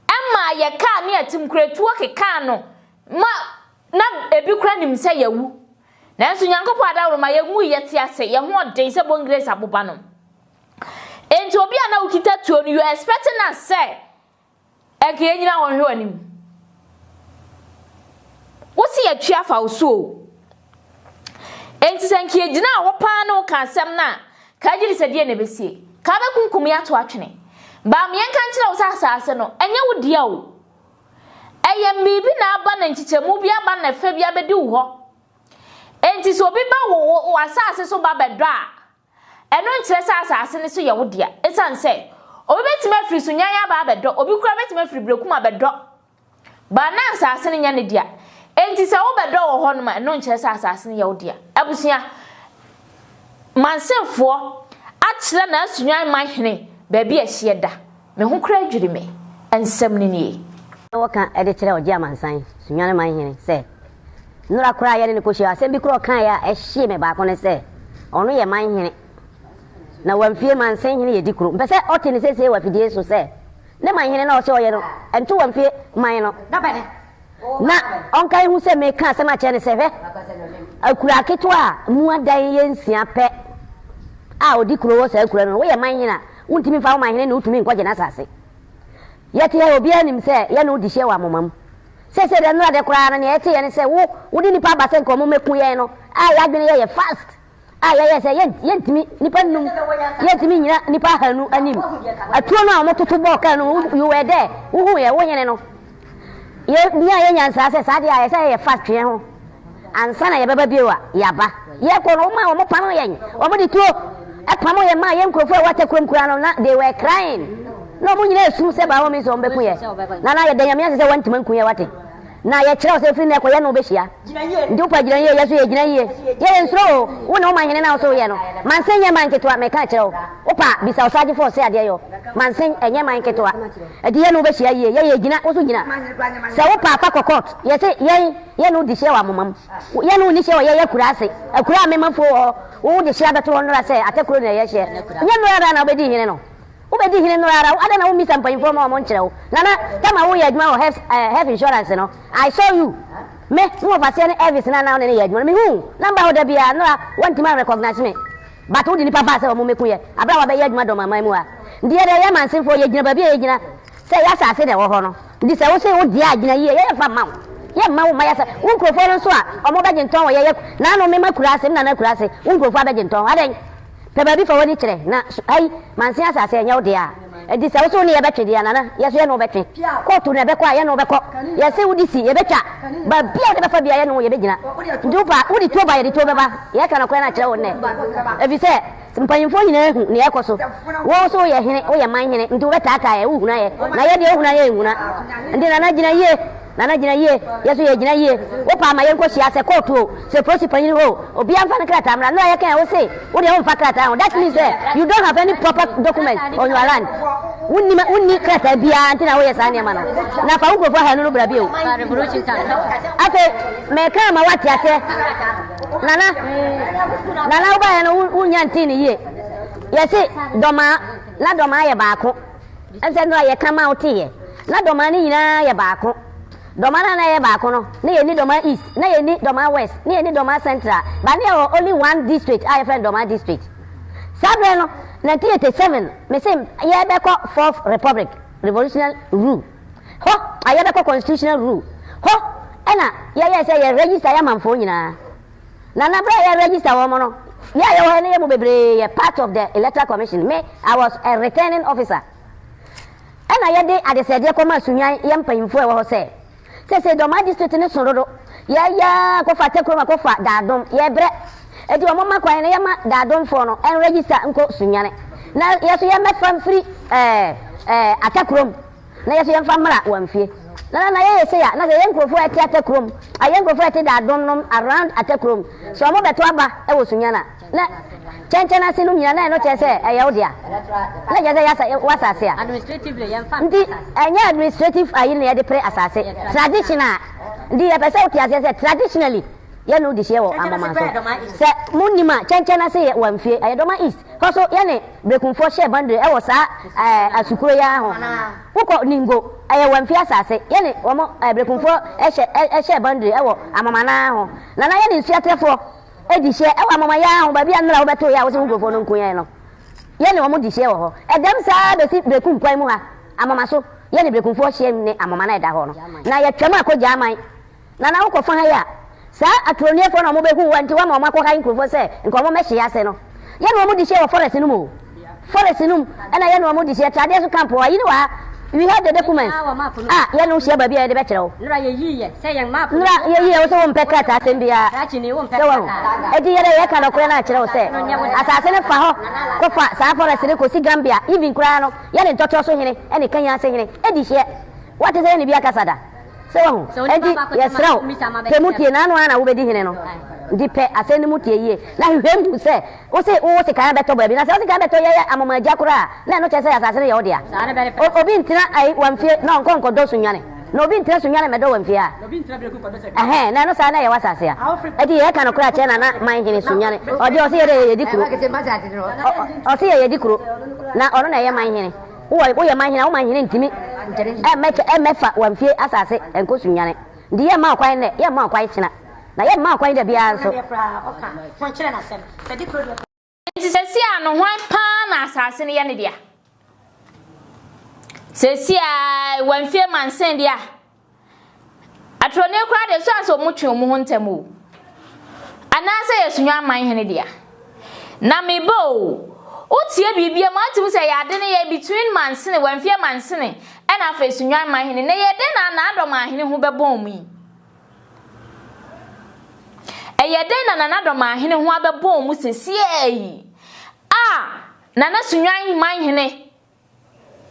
Ɛmaa yɛ kaa ne atimkorɛ tuo kekaa no ma na ebi koraa nim sɛ yɛawu. Nanso Nyankopɔn adaworoma yɛnwui, yɛte ase, yɛn ho ɔden sɛ Bongrace aboba no. Enti obi a na wokita tuo no, you are expecting us sɛ ɛnka yɛnyina hɔ nhwɛ w'anim. Wose yɛtwe afa wo so o. Enti sɛ nka yɛgyinaa hɔ paa ne woka asɛm no a, ka agye di sɛ deɛ na ɛbɛsie. Ka wobɛkunkum yɛ ato atwene. Baa me yɛnka nkyerɛ wo sɛ asase no, ɛnyɛ wo dea o. Ɛyɛ biribi na aba na nkyekyɛmu bi aba na ɛfɛ bi abɛdi wo hɔ. Enti sɛ obi ba wo w'asase so ba bɛdɔ a, Ɛno nkyerɛ sɛ asase no so yɛ wo dea. Esiane sɛ obi betumi afiri Sunyani aba abɛdɔ, obi koraa betumi afiri Berekum abɛdɔ, ba na asase no nyɛ ne dea. Enti sɛ wobɛdɔ wɔ hɔnom a, ɛno nkyerɛ sɛ asase no yɛ wo dea. Abusua, Mansefoɔ akyerɛ n'Asunyani man hene baabi a ɛhyeɛ da. Me ho koraa dwiri me. Nsɛm no nie. Na wɔka de kyerɛ Ɔgye Amansan, Sunyani man hene, sɛ, Nnora koraa a yɛne no kɔhyiae, asɛm bi koraa a ɔkaeɛ a ɛhyee me baako ne sɛ, ɔno yɛ man hene, na wamfie mansen hene yɛ di kuro. Mpɛ sɛ ɔte no seesei wɔ afidie so sɛ, ne man hene no a ɔse ɔyɛ no, ɛnto wamfie man no. Na ɔnkae hu sɛ meka asɛm akyerɛ no sɛ, Hwɛ, akuraa ketewa a mu adan yɛ nsia pɛ a ɔdi kuro wɔ saa akura no, woyɛ man hene a, wontumi mfa wo man hene ne wo tumi nkɔgye n'asase. Yɛte ha yi, obiara nim sɛ yɛne wo di hyeɛ wɔ amoma mu. Seesei deɛ nnora de koraa no, nea yɛteeɛ ne sɛ wo, wode nnipa aba sɛ nka wɔmmɛku yɛn no, a yɛn adwene yɛ yɛ fast a yɛyɛ sɛ yɛn, yɛntumi, nnipa nnum, yɛntumi nnyina nnipa ahanu anim. Atuo no a wɔtoto bɔɔ kaa no mu, you were there, wohuiɛ, wo hene no. Yɛ, nyaa yɛn nyansaa sɛ saa deɛ a, ɛsɛ sɛ yɛyɛ fast twe yɛn ho ansa na yɛbɛba bio a, yɛaba. Yɛkɔ no, wɔmaa wɔpamo yɛn, wɔde tuo pamo yɛn maa yɛn nkurɔfoɔ a ɛwɔ Atakurom koraa no, na they were crying. Na wɔn nyinaa resu sɛ by all means wɔbɛku yɛn. Nana, yɛda Nyame ase sɛ woantumi anku yɛn, wate. Na yɛkyerɛ wo sɛ ɛfiri nnɛ kɔ yɛne wo bɛhyia. Nti wopɛ gyina yie, yɛ nso yɛgyina yie. Yɛ yɛnsuro o, wo ne wo man hene no a wo so woyɛ no. Mansen nyɛ man ketewa, meka akyerɛ wo. Wopɛ a, bisa Ɔsagyefo ɔse adeɛ yɔ. Mansen ɛnyɛ man ketewa. Nti yɛne wo bɛhyia yie, yɛ yɛgyina, wo nso gyina. Sɛ wopɛ a fa kɔ court. Yɛse yɛn, yɛne wo di hyeɛ wɔ amoma mu. Yɛne wo nni hyeɛ wɔ yɛn akuraa ase. Akuraa a memafuo wɔ hɔ, wo wode hyeɛ abɛto hɔ nnora sɛ Atakuro na ɛyɛ hyeɛ. Nyɛ nnora ara na wobɛdii hene no. Wobɛdi hene nnora ara, adɛn na wommisa mpanyimfoɔ ma wɔnkyerɛ wo? Nana, tam a woreyɛ adwuma wɔ health, eh, health insurance no, I saw you. Me, me wɔfaseɛ ne Elvis no a na wo ne no yɛ adwuma no, mehuu wo. Na mba hɔ da biara, nnora, woantumi anrecognize me. But wode nnipa baa sɛ wɔmmɛku yɛ, aberɛ a wɔabɛyɛ adwuma dɔm aman mu ha. Nti yɛdeɛ yɛ mansenfoɔ, yɛgyina baabi a yɛgyina, sɛ yɛ asase na ɛwɔ hɔ no. Nti sɛ wose wo deɛ a, gyina yie, yɛmfa mma wo. Yɛmma wo mma yɛ asa, wo nkurofoɔ no nso a, wɔbɛgye ntɔn wɔ yɛ, yɛ, naano mema kura ase, me nana kura ase, wo nkurofoɔ abɛgye ntɔn, adɛn? Pɛ baabi fa w'ani kyerɛ, na so ayi, Manse asase ɛnyɛ wo dea? Enti sɛ wo se wo ne yɛ bɛtwe deɛ a, Nana, yɛ so yɛne wo bɛtwe. Kɔɔto na ɛbɛkɔ a, yɛne wo bɛkɔ. Yɛse wode si, yɛbɛtwa. Baabi a wode bɛfa biara, yɛne wo yɛbɛgyina. Nti wopɛ a, wode tuo ba a, yɛde tuo bɛba. Yɛreka nokorɛ no akyerɛ wo nnɛ. Ɛfiri sɛ, mpanyimfoɔ nyinaa hu nea ɛrekɔ so. Wo nso woyɛ hene, woyɛ man hene, nti wobɛtaataa yɛn, wohuna yɛn. Na yɛn deɛ, wohuna yɛn nhuna. Nti Nana, gyina yie. Nana gyina yie, yɛ nso yɛgyina yie. Wo paa ma yɛnkɔ hyia sɛ kɔɔto o, sɛ polisi panyin hɔ o, obiara mfa ne krataa mmra. Nnora yɛkae a wo se wo deɛ womfa krataa ho. That means sɛ you don't have any proper document on your land. Wonni wonni krataa biara nti na woyɛ saa nneɛma no. Na fa wo nkurɔfoɔ ahanu no bra bio. Afei meka ama woate aseɛ. Nana, Nana wobaeɛ no wonnya ntee no yie. Yɛse dɔmaa, na dɔmaa yɛ baako. Ɛnsɛ nnora yɛka ma woteeɛ. Na dɔmaa no nyinaa yɛ baako. Dɔma no a na ɛyɛ baako no, na yɛnni Dɔma East, na yɛnni Dɔma West, na yɛnni Dɔma Central, but na yɛwɔ only one district a yɛfrɛ no Dɔma District. Saa berɛ no, 1987, mese yɛrebɛkɔ Fourth Republic, Revolutionary Rule, hɔ, a yɛrebɛkɔ Constitutional Rule, hɔ ɛna yɛyɛɛ sɛ yɛ register yɛ amanfoɔ nyinaa. Na na berɛ a yɛ register wɔn no, yɛ a yɛwɔ hɔ no yɛ mu bebree yɛ part of the Electoral Commission, me, I was a returning officer. Ɛna yɛde adesrɛdeɛ kɔmaa Sunyani yɛn mpanyinfoɔ a ɛwɔ hɔ sɛ, seesei Dormaa district no so dodo, yɛyɛ ara kɔfa Takurom akɔfa Daadom, yɛrebrɛ. Enti wɔn mma kwan na yɛma Daadomfoɔ no nregister nkɔ Sunyani, na yɛn nso yɛmmɛfa mfiri ɛɛ ɛɛ Atakurom na yɛn nso yɛmfa mmra wɔn fie. Na na na yɛyɛ sei a, na sɛ yɛn nkurɔfoɔ a ɛte Atakurom, a yɛn nkurɔfoɔ a ɛte Daadom nom around Atakurom, sɛ wɔbɛto aba wɔ Sunyani a, Na kyɛnkyɛn ase no nyina na ɛno kyerɛ sɛ ɛyɛ wo dea. Na kyerɛ sɛ yɛ w'asase a. Nti ɛnyɛ administrative ayi na yɛde pere asase. Traditional. Nti yɛpɛ sɛ wote aseɛ sɛ traditionally yɛne wo dehyeɛ wɔ Amomanso. Sɛ monnim a, kyɛnkyɛn ase yɛ Wamfie, ɛyɛ Dɔma East. Hɔ so yɛne Berekumfoɔ hyɛɛ boundary ɛwɔ saa ɛɛ asukuro yi ara ho. Wokɔ Ningo, ɛyɛ Wamfie asase. Yɛne wɔn ɛɛ Berekumfoɔ ɛhyɛ ɛhyɛɛ boundary ɛwɔ Amoma no ara ho. Nana yɛne Nsuatrɛfoɔ. Di hyeɛ wɔ amumɔyɛ ara ho, baabi a nnora wobɛtoo yɛ a wose wo nkurɔfoɔ no nku yɛn no, yɛne wɔn di hyeɛ wɔ hɔ. Ɛdɛm saa ara bɛsi Berekum kwan mu ha, Amoma so, yɛne Berekumfoɔ hyeɛm ne Amoma no a ɛda hɔ no, na yɛtwam akɔ Gyaman. Na na wokɔ fa ha yi a, saa atorɔniɛfoɔ no a wɔbɛhu wo a nti woama wɔn akɔhae nkurɔfoɔ sɛ nka wɔmmɛhye yɛn ase no, yɛne wɔn di hyeɛ wɔ forest no mu o. Forest no mu ɛna yɛne wɔn di hyeɛ, Tradeɛ so camp hɔ, ayi ne wɔ ha. We have the documents a yɛne wo hyia baabi a yɛde bɛkyerɛ wo. Nnora yɛyiiɛ wo sɛ wompɛ krataa asɛm biara sɛ wahu. Enti yɛdɛ yɛka nɔkorɛ no akyerɛ wo sɛ asase no fa hɔ kɔfa saa forest no kɔsi Gambia even koraa no yɛne ntɔtorɔ so hene ɛne Kanyase hene ɛdi hyeɛ. Woate sɛ yɛne bi akasa da? Sɛ wahu? Enti yɛsrɛ wo pɛ mu tie na ano ara na wobɛdi hene no. Nti pɛ asɛm no mu tie yie na hwehwɛ mu hu sɛ Wo se wo sekan bɛtɔ baabi, na sɛ wo sekan bɛtɔ yɛyɛ amoma-agya koraa a, na ɛno kyerɛ sɛ asase no yɛ wo dea. O, obi ntena ayi, wamfie, na ɔnkɔ nkɔdɔ sunnwane, na obi ntena sunnwane mmɛdɔ wamfie a. Ɛhɛn, na ɛno saa na ɛyɛ w'asase a. Enti yɛka nokorɛ akyerɛ Nana Manhene Sunnwane, ɔdeɛ ɔse yɛdɛ yɛyɛ di kuro. Ɔ, ɔ, ɔse yɛyɛ di kuro, na ɔno na ɛyɛ Manhene. Wowɔ, woyɛ Manhene a, wo Manhene ntumi ɛmmɛkyɛ, ɛmmɛfa wamfie asase nkɔ Sunnwane. Nti yɛmma wo kwan nnɛ, yɛmma wo kwan kyena, na yɛmma wo kwan da biara nso. Enti seesei ara no, hwan paa na asase no yɛ ne dea? Seesei ara, wamfie mansen dea. Atorɔni koraa deɛ, so asɛ wɔn twe wɔn ho ntɛm o. Anaasɛ yɛ Sunyani aman hene dea. Na me ba o, wotie biribi a ma wote hu sɛ yɛ ade no yɛ between mansene, wamfie mansene, ɛna afei Sunyani man hene. Na ɛyɛ dɛn na Nana Ahene ho bɛbɔn mu yi? Ɛyɛ dɛn na Nana Ahene ho abɛbɔn mu sesiaa yi a Nana Sunyani man hene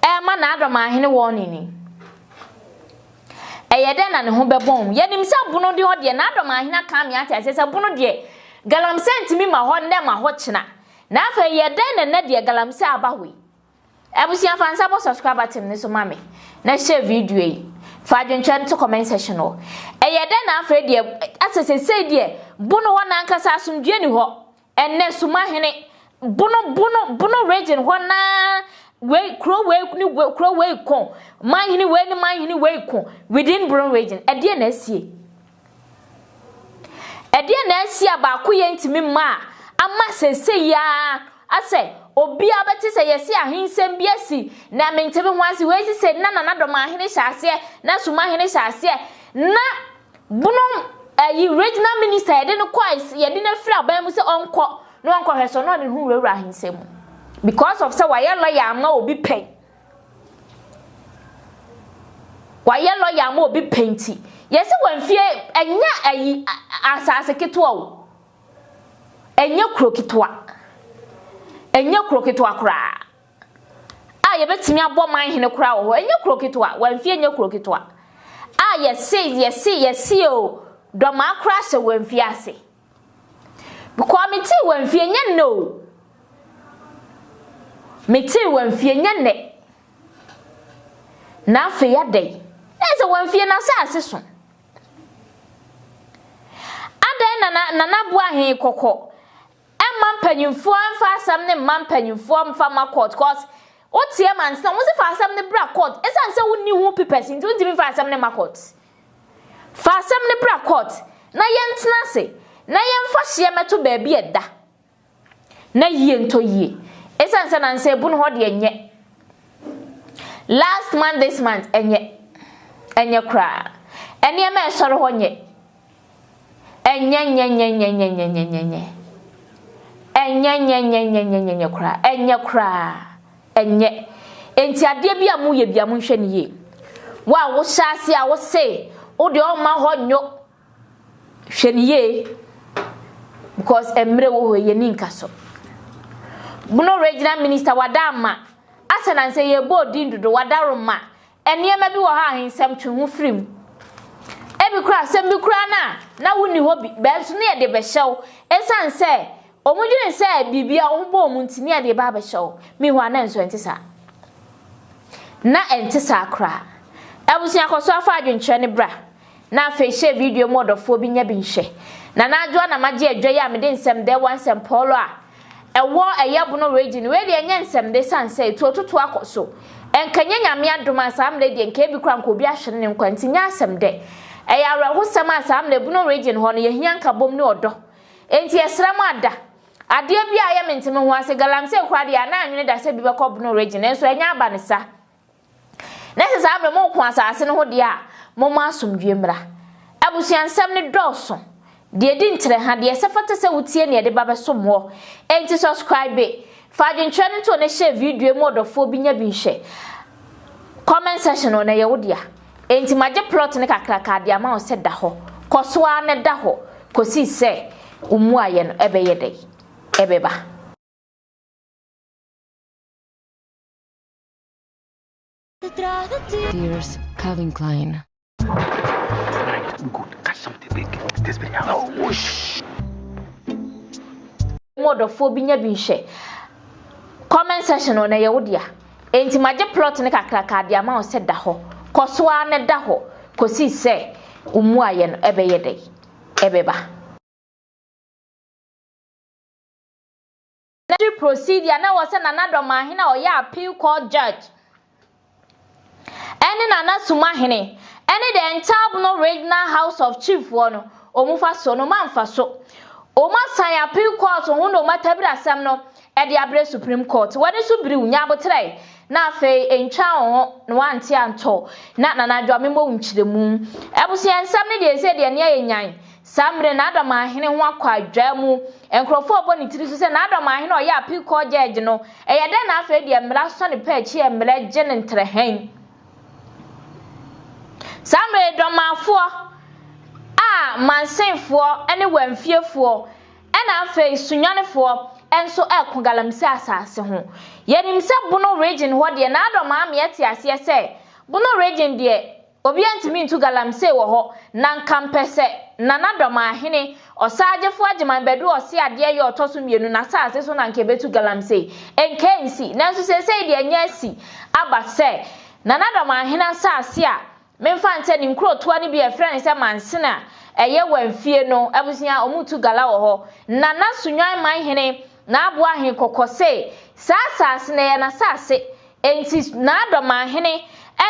rema n'adɔmahene warning ni. Ɛyɛ dɛn na ne ho bɛbɔn? Yɛnim sɛ bono de hɔ deɛ n'adɔmahene aka ame ate aseɛ sɛ bono deɛ galamsey ntumi ma hɔ nnɛ ma hɔ kyena. Na afei ɛyɛ dɛn na nnɛ deɛ galamsey aba hɔ yi? Abusua fa nsa bɔ subscribe button no so ma me na share video yi. Fa adwenkyerɛ no to comment section hɔ. Ɛyɛ dɛn na afei deɛ asɛ sesei deɛ bono hɔ n'ankasa asomdwie ni hɔ. Ɛnɛ Sumahene, Bono Bono Bono region hɔ naa wei kuro wei ne kuro wei ko, manhene wei ne manhene wei ko within Bono region. Ɛdeɛ na asie. Ɛdeɛ na asie a baako yɛ ntumi mma a ama sese yi ara asɛ obiara bɛte sɛ yɛse ahensɛm bi asi na mente me ho ase wei sese na Nana Dɔmahene hyɛ aseɛ na Sumahene hyɛ aseɛ na Bono ɛyi regional minister yɛde no kɔ yɛde no afiri aban mu sɛ ɔnkɔ na ɔnkɔhwɛ so na ɔde ne ho wurawura ahensɛm mu because of sɛ wayɛ lawyer ama obi pɛn wayɛ lawyer ama obi pɛn nti yɛsɛ wɔn fie ɛnyɛ ayi asase ketewa o ɛnyɛ kuro ketewa ɛnyɛ kuro ketewa koraa a yɛbɛtumi abɔ man hene koraa wɔ hɔ. Ɛnyɛ kuro ketewa, Wamfie nyɛ kuro ketewa. A yɛse, yɛse, yɛse o, dɔmaa koraa hyɛ Wamfie ase. Because metee Wamfie nyɛ nnɛ o. Metee Wamfie nyɛ nnɛ. Na afei adɛn? Na sɛ Wamfie n'asase so. Adɛn na Nana Boahen kɔkɔ Ɛmma mpanyinfoɔ mfa asɛm no mma mpanyinfoɔ mfa mma court cause woteɛ ma nsena wɔn se fa asɛm no bra court ɛsiane sɛ wonni ho papers nti wontumi mfa asɛm no mma court. Fa asɛm no bra court na yɛntena ase na yɛmfa hyeɛ mmɛto baabi a ɛda na yie ntɔ yie. Ɛsiane sɛ nansa ebunu hɔ deɛ nyɛ. Last month this month ɛnyɛ. Ɛnyɛ koraa. Nneɛma a ɛsɔre hɔ nyɛ. Ɛnyɛ nyɛ nyɛ nyɛ nyɛ nyɛ nyɛ nyɛ nyɛ. Ɛnyɛ nyɛ nyɛ nyɛ nyɛ nyɛ nyɛ koraa. Ɛnyɛ koraa. Ɛnyɛ. Enti adeɛ bi a moyɛ bi a monhwɛ no yie. Wo a wohyɛ ase a wose wo deɛ ɔmma hɔ nyo. Hwɛ no yie. Because mmerɛ wɔ hɔ yɛni nka so. Bono regional minister wada ama. Asɛ na nsɛ yɛbɔ odin dodo wadaroma. Nneɛma bi wɔ hɔ a ahensɛm twe ho firi mu. Ebi koraa asɛm bi koraa no a na wonni hɔ bi, nanso na yɛde bɛhyɛ wo. Esiane sɛ wɔdwene sɛ biribi a wɔbɔ wɔn nti na yɛde ba abɛhyɛ wo. Meanwhile, na nso ɛnte saa. Na ɛnte saa koraa. Abusua kɔ so afa adwenkyerɛ no bra. Na afei hyɛ video mu ɔdɔfoɔ bi nya bi nhwɛ. Nana Adwoa na magye adwa yi a mede nsɛm dɛɛwa nsɛmpɔɔlɔ a ɛwɔ ɛyɛ bono region wei deɛ ɛnyɛ nsɛm de sane sɛ etuototo akɔ so nka nyɛ nyame adom a saa mmerɛ deɛ nka ebi koraa nka obi ahwere ne nkwa nti nyɛ asɛm dɛ ɛyɛ awerɛhosɛm a saa mmerɛ bono region hɔ no yɛhia nkabom ne ɔdɔ enti yɛsrɛ mo ada adeɛ bi a ɛyɛ mente me ho ase galamsey koraa deɛ ana anwene da sɛ bi bɛkɔ bono region nanso ɛnyɛ aba ne sa Na sɛ saa mmerɛ moreko asase no ho deɛ a, momma asomdwoeɛ mmra. Abusua nsɛm no dɔɔso. Deɛ ɛdi ntrɛha, deɛ ɛsɛ fata sɛ wotie ne ɛde ba bɛsom woɔ. Enti sɔskraibe, fa adwenkyerɛ no to na hyɛ video yi mu ɔdɔfoɔ bi nya bi nhwɛ. Comment section no, na ɛyɛ wo dea. Enti magye plot no kakraka de ama wo sɛ da hɔ. Kɔ so ara na da hɔ kɔsi sɛ wo mmuaeɛ no ɛbɛyɛ dɛn? Ɛbɛba. Dears, Calvin Klein. Tonight, we go catch something big. This video. Oh, shh. Mu ɔdɔfoɔ bi nya bi nhwɛ. Comment section no na ɛyɛ wo dea. Enti magye plot no kakraka de ama wo sɛ da hɔ. Kɔ so ara na da hɔ kɔsi sɛ wo mmuaeɛ no ɛbɛyɛ dɛn? Ɛbɛba. Necessary procedure na ɛwɔ sɛ Nana Dɔmahene a ɔyɛ appeal court judge ɛne Nana Sumahene ɛne the entire Bono Regional House of Chief foɔ no wɔn fa so no wɔn amfa so. Wɔn asan appeal court ho na wɔn atabiri asɛm no ɛde abrɛ Supreme Court. Wɔn so biriw nya aboterɛ na afei ntwa wɔn ho na wɔante antɔ na Nana Adwoa memmɔ wo nkyerɛmu. Abusua nsɛm no deɛ ɛsɛ deɛ nea yɛ nyan Saa mmerɛ no Adam ahene ho akɔ adwaa mu. Nkurɔfoɔ rebɔ ne tiri so sɛ, Na Adam ahene a ɔyɛ appeal court judge no, ɛyɛ dɛn na afei deɛ mmara sɔ ne pɛ akyi a mmara gye no ntrɛhɛn? Saa mmerɛ yi Dɔmaafoɔ a Mansenfoɔ ne Wamfiefoɔ ɛna afei Sunyanifoɔ nso reko galamsey asase ho. Yɛnim sɛ Bono region hɔ deɛ na Adam Ameɛ te aseɛ sɛ Bono region deɛ Obiara ntumi ntu galamsey wɔ hɔ, na nka mpɛ sɛ Nana Dɔmaahene, Ɔsaagyefo Agyeman Badu Ɔse adeɛ yɛ ɔtɔ so mmienu n'asaase so na nka ɛbɛtu galamsey. Nka ɛnsi. Nanso seesei deɛ anya asi aba sɛ Nana Dɔmaahene asaase a memfa nsɛ ne nkurotoa no bi a ɛfrɛ no sɛ Mansene a ɛyɛ Wamfie no abusua wɔretu gala wɔ hɔ. Nana Sunwan Manhene N'aboahe kɔkɔ se saa asaase no ɛyɛ n'asaase Enti n'adɔmahene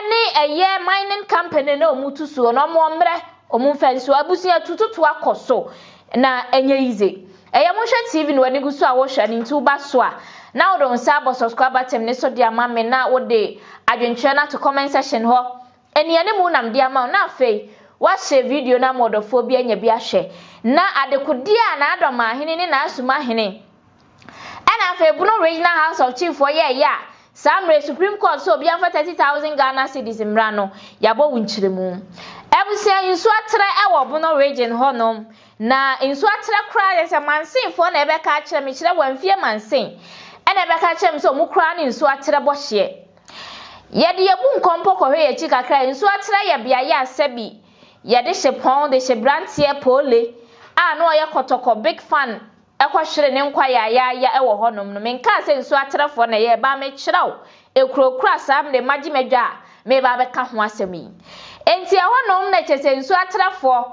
ne ɛyɛ mining company na ɔmo tu soɔ no ɔmo ɔmmerɛ ɔmo nfa nsuo abusua tututu akɔ so na ɛnyɛ easy ɛyɛ mo hwɛ TV no w'ani gu so a wohwɛ no nti woba so a na wode wo nsa abɔ subscribe button ne so de ama me na wode adwenkyerɛ no ato comment section hɔ anianimu na mede ama wo na afei woahyɛ video no ama ɔdɔfoɔ bi anya bi ahwɛ na adekodeɛ a n'adɔmahene ne n'asumahene Ɛna afei Bono Regional House of Chief foɔ yɛɛyɛ a saa mmerɛ Supreme Court sɛ obiara mfa 30,000 Ghana cedis mmra no, yɛabɔ wo nkyerɛmu. Abusua nsuo atrɛ wɔ Bono Region hɔ nom, na nsuo atrɛ koraa kyerɛ sɛ Mansin foɔ na ɛbɛka akyerɛ me, kyerɛ Wamfie Mansin ɛna ɛbɛka akyerɛ me sɛ ɔmo koraa ne nsuo atrɛ bɔ hyeɛ. Yɛde yɛbu nkɔmpɔ kɔhwɛ yɛn akyi kakra a, nsuo atrɛ yɛ beaeɛ a sɛbi yɛde hye pɔn de hye branteɛ Poole a na ɔyɛ kɔtɔkɔ big fan kɔhwere ne nkwa yaayaaya wɔ hɔnom no, menkaa sɛ nsuo atrɛfoɔ na ɛyɛɛ, baa mekyerɛ wo ekuro koro a saa mmerɛ magye m'adwa a mereba abɛka ho asɛm yi. Enti ɛhɔnom na kyerɛ sɛ nsuo atrɛfoɔ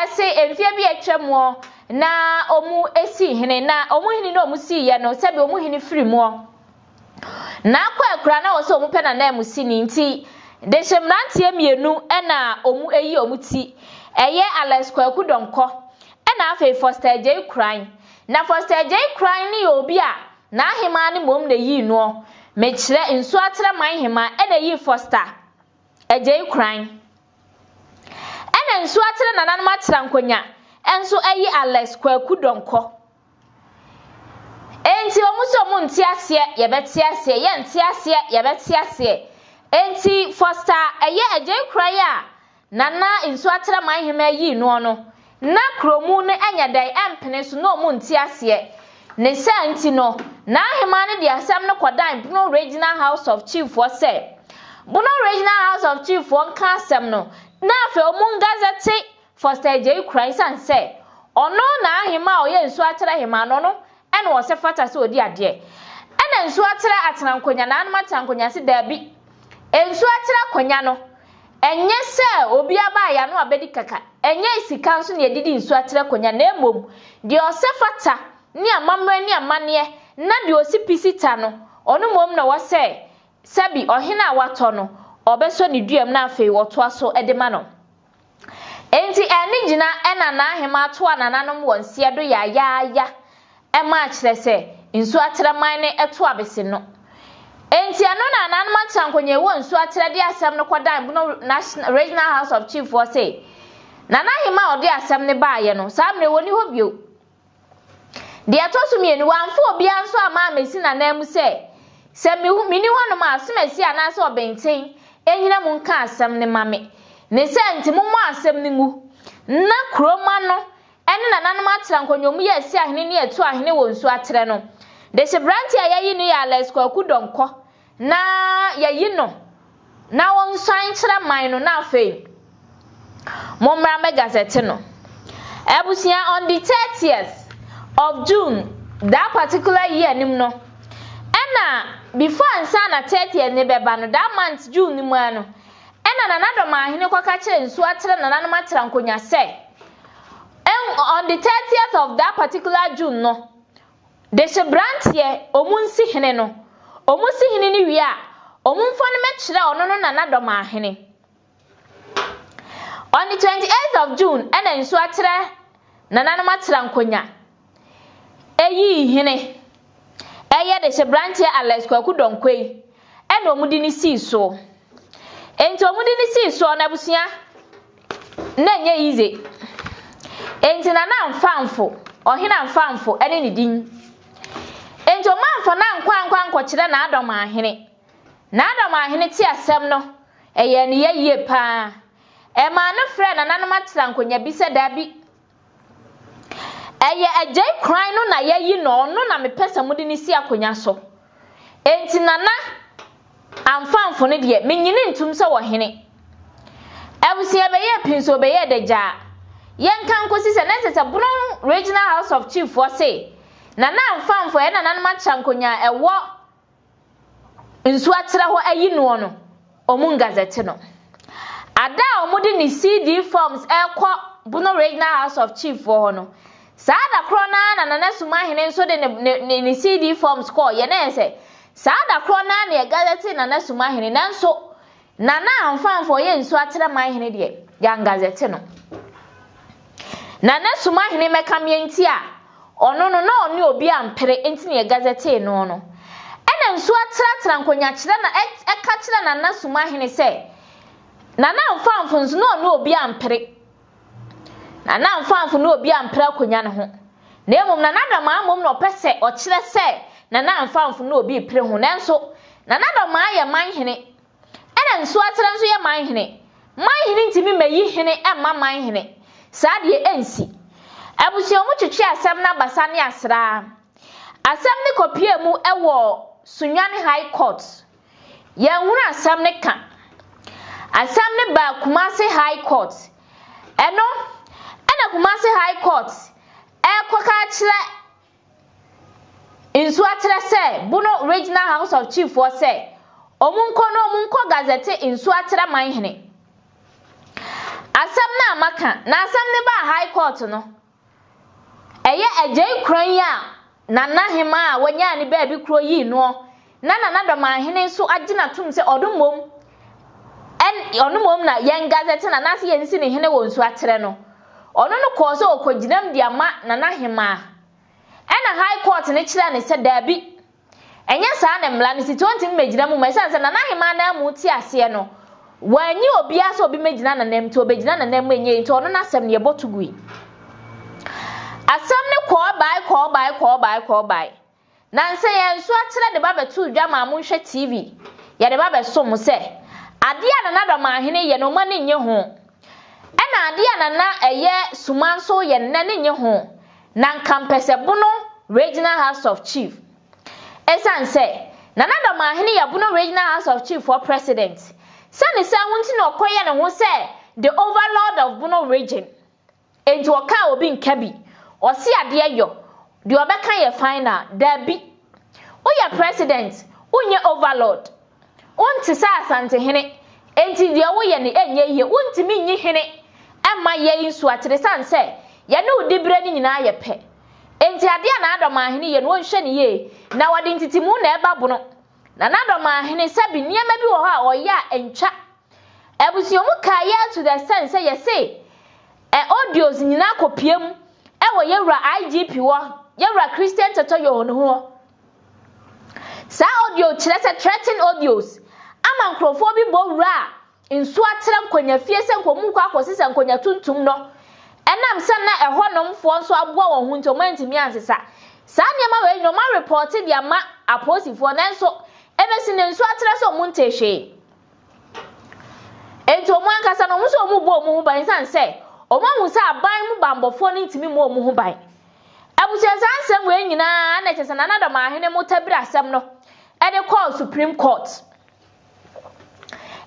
se mfeɛ bi a atwa muɔ na wɔn sii hene, na wɔn hene no a wɔn siiɛ no sɛbe wɔn hene firi muɔ. Na akɔ akura na wɔsɛ wɔn pɛ na nanmusini nti dehye mmeranteɛ mmienu na wɔn ayi wɔn ti. Ɛyɛ Alex Kwaku Donkor ɛna afei Foster Agyei Koran. Na Foster Agyei Koran no yɛ obi a n'ahemaa no mmom na eyii noɔ. Mekyerɛ Nsuaterɛ man hemaa ɛna eyii Foster Agyei Koran. Ɛna Nsuaterɛ nananom atra nkonya nso ayi Alex Kwaku Donkor. Enti wɔn sɛ wɔn nte aseɛ, yɛbɛte aseɛ, yɛnte aseɛ, yɛbɛte aseɛ. Enti Foster ɛyɛ Agyei Koran a Nana Nsuatraman Hemaa yii noɔ no, na kuromu no nyɛ dɛn mpene so na ɔmu nte aseɛ. Ne saa nti no, n'ahemaa no de asɛm no kɔdan Bono Regional House of Chief foɔ sɛ, Bono Regional House of Chief foɔ nka asɛm no na afei ɔmu ngazɛte Foster Agyei Kura esiane sɛ ɔno n'ahemaa a ɔyɛ Nsuatra Hemaa no ɔno na ɔsɛ fata sɛ ɔdi adeɛ. Ɛna Nsuatra Atenankonya, Naanom Atenankonya se daabi, Nsuatra Akonya no Ɛnyɛ sɛ obi aba a y'ano abɛdi kaka, ɛnyɛ sika nso na yɛde di nsuo atrɛ konya na mmom deɛ ɔsɛ fata ne amammerɛ ne amanneɛ na deɛ ɔsi pi si ta no, ɔno mmom na wɔsɛ sɛbi ɔhene a watɔ no, ɔbɛsɔ ne duam na afei wɔtoa so de ma no. Enti ɛne gyina na n'ahemaa toa nananom wɔ nseɛ do yayaaya ma akyerɛ sɛ nsuo atrɛ man no to abese no. Enti ɛno na Ananom Atrankonyɛ wɔ nsuo atrɛ de asɛm no kɔdan Bono National Regional House of Chief foɔ se Nana Ahima a ɔde asɛm no baeɛ no saa mmerɛ wɔnni hɔ bio. Deɛ ɛtɔ so mmienu, wamfa obiara nso amma ammɛsi n'ananmu sɛ sɛ menni hɔnom a Asomasi anaasɛ Ɔbenten nnyina mu nka asɛm no ma me. Ne saa nti mommɔ asɛm no ngu na kuromma no Ɛne nananom atra nkɔnyɔmu yɛ asi ahene ne atu ahene wɔ nsuo aterɛ no. Dehye branteɛ a yayi no yɛ Alex Kwaku Donkor na yayi no na ɔnsuan nkyerɛ man no na afei mommra mɛ gazette no. Abusua on the 30th of June that particular year no mu no ɛna before ansa na 30th no bɛba no that month June no mu ara no ɛna Nana Dɔmahene kɔka kyerɛ nsuo aterɛ nananom atra nkonya sɛ Ɛn on the thirtieth of that particular June no, dehye branteɛ ɔmu nsi hene no, ɔmu si hene no wie a, ɔmu mfa no mɛkyerɛ ɔno no Nana Dɔmaahene. On the 28th of June ɛna nsuo atrɛ nananom atra nkonya Eyii hene ɛyɛ dehye branteɛ Alex Kwaku Donkor yi ɛna ɔmo de no sii soɔ. Enti ɔmo de no sii soɔ no abusua na ɛnyɛ easy. Enti Nana Amfamfo, Ɔhene Amfamfo ɛne ne din. Enti ɔmo amfa no ankɔ ankɔ ankɔkyerɛ N'adɔmahene. N'adɔmahene te asɛm no, ɛyɛɛ no ya yie paa. Ɛmaa no frɛɛ nananom atra nkonya bi sɛ daabi, Ɛyɛ agyei kwan no na yɛayi no, ɔno na mepɛ sɛ mode no si akonnwa so. Enti Nana Amfamfo no deɛ, menyini ntom sɛ ɔhene. Abusua bɛyɛɛ pinsoo bɛyɛɛ dagyaa. Yɛnka nkosi sɛ na ɛsɛ sɛ Bono Regional House of Chief foɔ se Nana Amfamfo a ɛyɛ nananom atra nkonnwa a ɛwɔ nsu atra hɔ ayi noɔ no, wɔn ngazɛte no. Ada a wɔde ne CD forms rekɔ Bono Regional House of Chief foɔ hɔ no, saa da korɔ no ara na Nana Sumahene nso de ne, ne, ne, ne CD forms kɔɔ yɛ na ɛyɛ sɛ saa da korɔ no ara na yɛgazɛte Nana Sumahene nanso Nana Amfamfo a ɔyɛ nsu atra man hene deɛ, yɛangazɛte no. Nana Sumahene mmɛkameɛ nti a ɔno no na ɔne obi ampere nti na yɛgazɛtee no no. Ɛna nsuo atratra nkonyakyerɛ na ɛka kyerɛ Nana Sumahene sɛ, Nana Amfamfo nso na ɔne obi ampere. Nana Amfamfo ne obi ampere akonya no ho. Na mmom Nana Dɔmaa mmom na ɔpɛ sɛ ɔkyerɛ sɛ Nana Amfamfo ne obi repere ho. Nanso Nana Dɔmaa yɛ manhene Ɛna Nsuaterɛ nso yɛ manhene. Manhene ntumi mɛyi hene mma manhene. Saa deɛ ɛnsi. Abusua mu twetwe asɛm no abasa ne asraa. Asɛm no kɔpuee mu wɔ Sunyani High Court. Yɛnhunu asɛm no ka. Asɛm no baa Kumasi High Court. Ɛno ɛna Kumasi High Court ɛrekɔka akyerɛ Nso akyerɛ sɛ Bono Regional House of Chief foɔ sɛ ɔmo nkɔ na ɔmo nkɔ gazette nso akyerɛ man hene. Asɛm no a maka, na asɛm no baa High Court no, ɛyɛ Agyei Kran yi a Nana Hemaa a wanyaa ne baabi korɔ yii noɔ na Nana Dɔmanhene nso agye no atom sɛ ɔno mmom ɔno mmom na yɛn gazette no anaasɛ yɛnsi ne hene wɔ Nsuaterɛ no, ɔno no kɔɔ sɛ ɔkɔgyinam de ama Nana Hemaa. Ɛna High Court no kyerɛɛ no sɛ daabi, ɛnyɛ saa na mmara no si nti ɔntumi mmɛgyina mu ma ɛsiane sɛ Nana Hemaa ananmu te aseɛ no, wanyi obiara sɛ obi mmɛgyina n'anam nti ɔbɛgyina n'anam mu ɛnyɛ yie nti ɔno n'asɛm no yɛbɔ to gui. Asɛm no kɔɔ bae kɔɔ bae kɔɔ bae kɔɔ bae. Nansa yi ara nso akyerɛ de ba bɛtoo dwa maa monhwɛ TV. Yɛde ba bɛsom mo sɛ, adeɛ a Nana Dɔmahene yɛ no mo ani nnye ho. Ɛna adeɛ a Nana ɛyɛ Suma nso yɛ no n'ani nnye ho. Na nka mpɛ sɛ Bono Regional House of Chief. Ɛsiane sɛ, Nana Dɔmahene yɛ Bono Regional House of Chief foɔ President. Sɛne saa ho nti na ɔkɔyɛ ne ho sɛ the Overlord of Bono Region. Enti ɔka a obi nka bi. Ɔse adeɛ yɔ, deɛ ɔbɛka yɛ final. Dabi. Woyɛ president, wonyɛ overlord. Wonte sɛ Asantehene, enti deɛ woyɛ no ɛnyɛ yie. Wontumi nyi hene mma yɛn nsuakyere sane sɛ yɛne wo diberɛ no nyinaa yɛ pɛ. Enti adeɛ a Naadomaahene yɛ no ɔnhwɛ no yie. Na ɔde ntitimu na ɛba bono. Na Naadomaahene sɛbi nneɛma bi wɔ hɔ a ɔyɛ a ɛntwa. Abusua mu kaa yɛ to the extent sɛ yɛse ɛ audios nyinaa kɔ pie mu ɛwɔ yɛwura IGP hɔ, yɛwura Christian Tɔtɔ Yohon hɔ. Saa audio kyerɛ sɛ threaten audios ama nkurɔfoɔ bi bɔ wura a nsuo atrɛ nkonya fie sɛ nka ɔmu kɔ akɔsesa nkonya tuntum no. Ɛnam sɛ na ɛhɔ nom foɔ nso aboa wɔn ho nti ɔmo antumi ansesa. Saa nneɛma wei nyinaa ɔmo arepɔte de ama apolisifoɔ nanso ɛbɛsi nnɛ nsuo atrɛ sɛ ɔmo ntee hwee. Enti wɔn ankasa no, wɔn nso wɔbɔ wɔn ho ban esiane sɛ wɔahu sɛ aban mu bammɔfoɔ no ntumi mmɔ wɔn ho ban. Abusua saa nsɛm wei nyinaa na kyerɛ sɛ Nana Dɔm Ahene mo tabiri asɛm no de kɔɔ Supreme Court.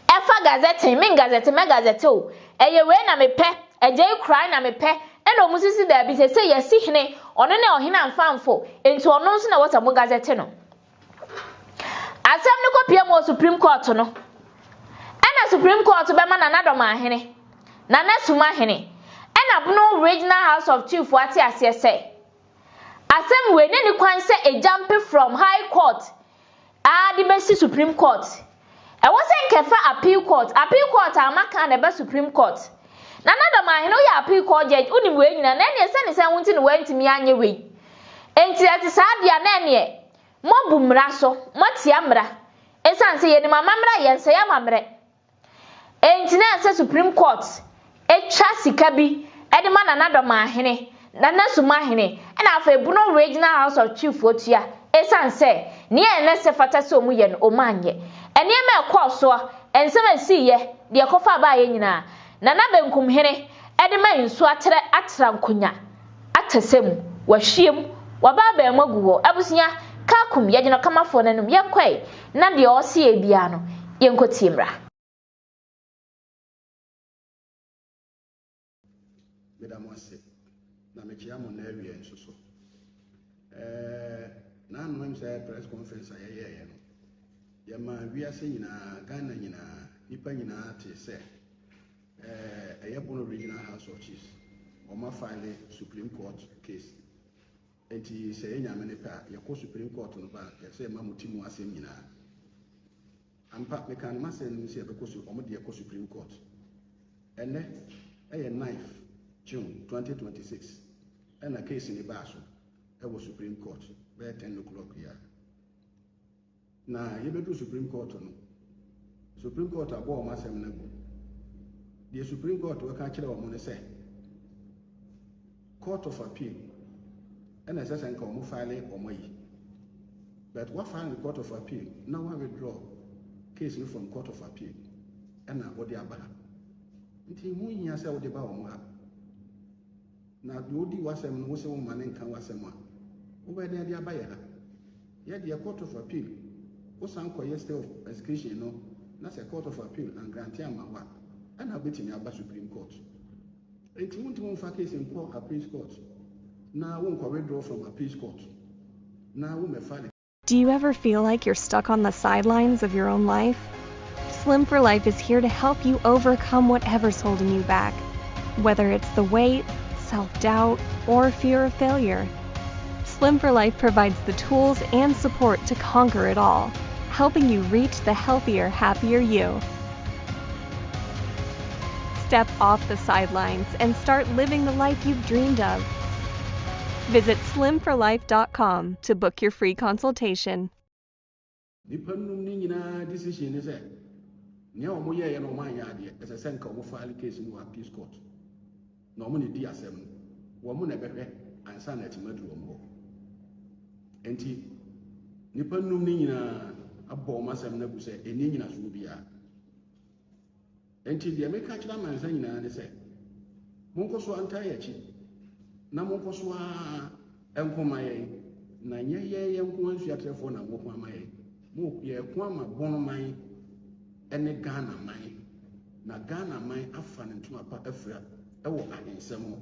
Ɛfa gazetting, me ngazette, mɛ gazette o, ɛyɛ wei na mepɛ, Agyei korae na mepɛ, ɛna wɔn sisi daabi sɛ yɛasi hene, ɔno ne ɔhene amfamfo, enti ɔno nso na ɛwɔ sɛ mo gazette no. Asɛm no kɔpue mu wɔ Supreme Court no, ɛna Supreme Court bɛma Nana Dɔmahene, Nana Sumahene, ɛna Bono Regional House of Chief foɔ ate aseɛ sɛ, asɛm wei na ɛni kwan sɛ ɛjumpe from High Court ara de bɛsi Supreme Court. Ɛwɔ sɛ nka ɛfa Appeal Court, Appeal Court a maka na ɛba Supreme Court. Nana Dɔmahene woyɛ Appeal Court Judge, wonim wei nyinaa, na ɛneɛ sɛne sɛn wo nti na woantumi anyɛ wei. Enti ɛte saa deɛ a na ɛneɛ Moabu mmara so, moatia mmara. Esiane sɛ yɛnim amammerɛ a, yɛnsɛe amammerɛ. Enti na ɛsɛ Supreme Court twa sika bi de ma Nana Dɔmahene, Nana Sumahene, ɛna afei Bono Regional House of Chief foɔ tua esiane sɛ nea ɛna ɛsɛ fata sɛ wɔn yɛ no wɔn anyɛ. Nneɛma a ɛkɔɔ soɔ, nsɛm a ɛsiiɛ, deɛ ɛkɔfaa baeɛ nyinaa, Nana Benkumhene de ma nsuo atrɛ atra nkonya. Atɛsɛ mu, wahwie mu, wabaabaa mu agu hɔ. Abusua, Kakum, yɛgyina ɔkamafoɔ no anom, yɛnkɔ ɛ, na deɛ ɔse yɛ biara no, yɛnkɔ tie mmra. Meda mo ase, na mekyea mo nnɛ awia nso so. Ɛɛ, n'ano ɛm sɛ press conference a yɛyɛeɛ no, yɛmaa wiase nyinaa, Ghana nyinaa, nnipa nyinaa tee sɛ Ɛyɛ Bono Regional House of Chiefs, wɔn afile Supreme Court case. Enti sɛ ɛyɛ Nyame ne pɛ a, yɛkɔ Supreme Court no ba a, yɛsɛ yɛma mo ti mu asɛm nyinaa. Ampa, mekaa no m'asɛm no mu sɛ yɛbɛkɔ su, wɔn de yɛkɔ Supreme Court. Ɛnnɛ ɛyɛ 9th June 2026 ɛna case no baa so ɛwɔ Supreme Court bɛyɛ 10 o'clock yi a. Na yɛbɛduru Supreme Court no, Supreme Court abɔ wɔn asɛm no agu. Deɛ Supreme Court wɔka kyerɛ wɔn no sɛ, Court of Appeal ɛna ɛsɛ sɛ nka wɔn file wɔn ayi. But wɔafile no Court of Appeal na wɔa withdraw case no from Court of Appeal ɛna wɔde aba ha. Nti ho hia sɛ wɔde ba wɔn ha. Na deɛ ɔdi w'asɛm no, wo se womma no nka w'asɛm a, wobɛyɛ dɛn de aba yɛ ha? Yɛ deɛ Court of Appeal, wo san kɔyɛ stay of execution no na sɛ Court of Appeal angrante amma wo a, ɛna wobɛtumi aba Supreme Court. Enti wontumi mfa case nkɔ Appeals Court na wonkɔ withdraw from Appeals Court na wommɛfa ne. Do you ever feel like you're stuck on the sidelines of your own life? Slim for Life is here to help you overcome whatever's holding you back, whether it's the weight, self doubt, or fear of failure. Slim for Life provides the tools and support to conquer it all, helping you reach the healthier, happier you. Step off the sidelines and start living the life you've dreamed of. Visit slimforlife.com to book your free consultation. Nnipa num no nyinaa decision ne sɛ nea wɔn yɛeɛ no wɔn anyɛ adeɛ, ɛsɛ sɛ nka wɔn file case no wɔ appeals court na wɔn na ɛdi asɛm no, wɔn na ɛbɛhwɛ ansa na atumi aduru wɔn hɔ. Enti nnipa num no nyinaa abɔ wɔn asɛm no agu sɛ ɛnni nyinasoɔ biara. Enti deɛ meka kyerɛ amansan nyinaa ne sɛ, monkɔ so ara ntaa yɛn akyi, na monkɔ so ara nko mma yɛn, na nyɛ yɛn yɛn nko ara nsuatrɛfoɔ na moko ama yɛn. Mo, yɛreko ama Bono man ne Ghana man, na Ghana man afa ne ntoma pa afira wɔ ahensɛm ho.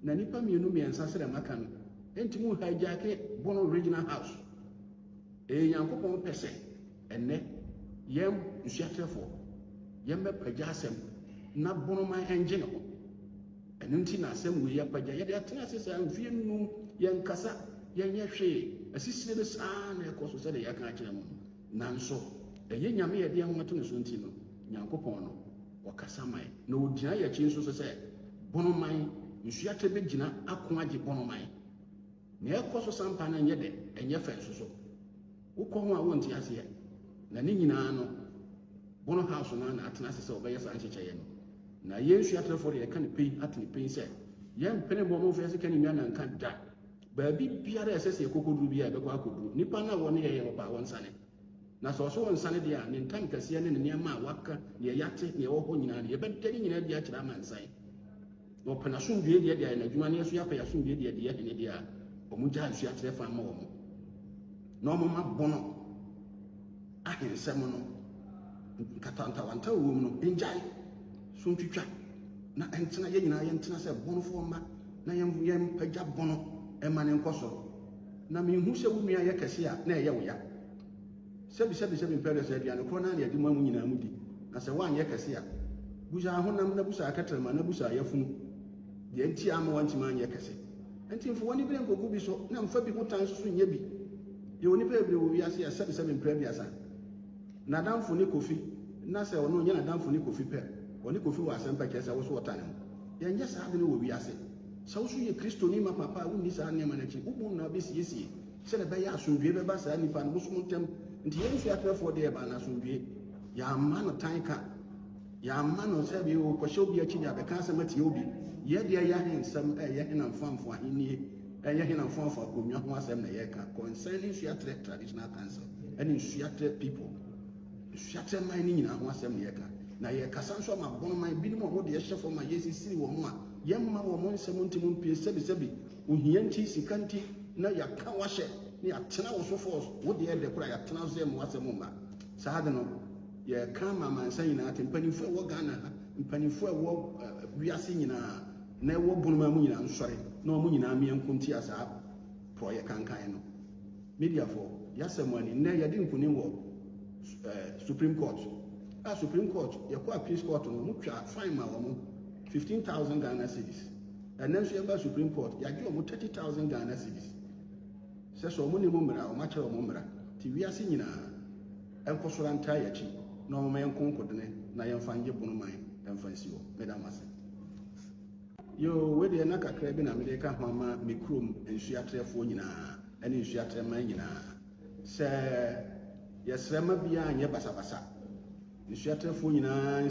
Na nnipa mmienu mmiɛnsa sɛdeɛ maka no, enti mo hijack Bono Regional House. Ɛyɛ Nyankopɔn pɛ sɛ ɛnnɛ yɛn nsuatrɛfoɔ yɛmmɛpagya asɛm na Bonoman ɛngye ne ho. Ɛno nti na asɛm wei apagya. Yɛde atena ase saa mfeɛ nnum, yɛnkasa, yɛnyɛ hwee. Asisire no saa na ɛkɔ so sɛdeɛ yɛaka akyerɛ mo no. Nanso ɛyɛ Nyame yɛde yɛn ho ato ne so nti no, Nyankopɔn no, ɔkasa ma yɛn. Na ɔgyina yɛn akyi nso so sɛ Bonoman nsuatrɛ bɛgyina ako agye Bonoman. Nea ɛkɔ so sampa no nyɛ dɛ, ɛnyɛ fɛ nso so. Wokɔ ho a wonte aseɛ. Na ne nyinaa no, Bono House no ara na atena ase sɛ wɔbɛyɛ saa nhyehyɛeɛ no. Na yɛn Suatrɛfoɔ deɛ yɛka no pɛn ato no pɛn sɛ, yɛmpene mmɔ mo mfeɛ sika ne nnwa nanka da. Baabi biara a ɛsɛ sɛ yɛkɔkɔduru biara yɛbɛkɔ akɔduru. Nnipa no a wɔne yɛn yɛ no wɔpɛ a wɔnsane. Na sɛ ɔso ɔnsane deɛ a, ne ntam kɛseɛ ne ne nneɛma a waka, deɛ yɛate, deɛ ɛwɔ hɔ nyinaa no, yɛbɛda ne nyinaa adi akyerɛ amansan. Na ɔpɛ n'asomdwoeɛ deɛ de ayɛ n'adwuma, na yɛn nso yɛapɛ yɛn asomdwoeɛ deɛ de yɛ hene deɛ a, wɔgyaa nsuaterɛ fa ma wɔn, na wɔma bono ahensɛm no nkatantawantawa wɔ mu no ngyae so ntwitwa na ɛntena yɛn nyinaa yɛntena sɛ bonofoɔ mma na yɛmpagya bono ɛma ne nkɔ soro. Na menhu sɛ wo nua yɛ kɛse a, na ɛyɛ wo ya. Sɛbisɛbisɛbi mpɛ dɛ sɛ aduane korɔ no ara na yɛde ma mo nyinaa modi, na sɛ woanyɛ kɛse a, busa ahonam na busa akɛtrɛma na busa ayafunu deɛ nti a amma woantumi anyɛ kɛse. Enti mfa w'ani bere nkogu bi so na mfa bi ho tan nso so nyɛ bi. Yɛwɔ nnipa bebree wɔ wiase a sɛbisɛbi mprɛ aduasa n'adamfo ne Kofi na sɛ ɔno ɔnyɛ n'adamfo ne Kofi pɛ, ɔne Kofi wɔ asɛm pɛ kyerɛ sɛ wo so ɔtane ho. Yɛnyɛ saa ade no wɔ wiase. Sɛ wo nso yɛ Kristoni mapa pa a, wunni saa nneɛma no akyi. Wo mmom na wubesiesie sɛnea ɛbɛyɛ a asomdwoe bɛba saa nnipa no bosom ntam. Enti yɛn nsuatrɛfoɔ deɛ, yɛbaa no asomdwoe. Yɛamma no tan ka. Yɛamma no sɛ bi kɔhyɛ obi akyi de abɛka asɛm atia obi. Yɛn deɛ, ɛyɛ ahensɛm, ɛyɛ henamfoamfo ahennie, ɛyɛ henamfoamfo akonnwa ho asɛm na yɛreka concerning Nsuatrɛ Traditional Council ne Nsuatrɛ people. Nsuatrɛ man no nyinaa ho asɛm na yɛreka. Na yɛrekasa nso ama bonoman binom a wɔn deɛ hyɛ fam a yɛresisiri wɔn a Yɛmma wɔn nsɛm ntim mpue sɛbisɛbi, ohia nti, sika nti, na yɛaka wo ahyɛ, na yɛatena wo so force, wo deɛ ɛdɛ koraa yɛatena wo so yɛmma w'asɛm mma. Saa ade no, yɛreka ama amansan nyinaa ate, mpanimfoɔ a ɛwɔ Ghana ha, mpanimfoɔ a ɛwɔ wiase nyinaa, na ɛwɔ bonoma mu nyinaa nsɔre, na wɔn nyinaa mmea nko ntia saa porɔeɛ kankan no. Mediafoɔ, yɛasɛ mo ani, nnɛ yɛadi nkonim wɔ Supreme Court, a Supreme Court, yɛkɔ Appeals Court no, wɔtwa fine ma wɔn, 15,000 Ghana cedis. Ɛnnɛ nso yɛba Supreme Court, yɛagye wɔn 30,000 Ghana cedis. Sɛ sɛ wɔn nim mmara a, wɔn akyerɛ wɔn mmara. Nti wiase nyinaa ɛnkɔ soro antaa yɛn akyi na wɔn ma yɛn nko nkodene na yɛnfa ngye bono man ɛnfa nsi hɔ. Meda mo ase. Yoo, wei deɛ na kakra bi na mede reka ho ama me kurom nsuatrɛfoɔ nyinaa ne nsuatrɛman nyinaa sɛ yɛsrɛ ma biara nyɛ basabasa. Nsuatrɛfoɔ nyinaa.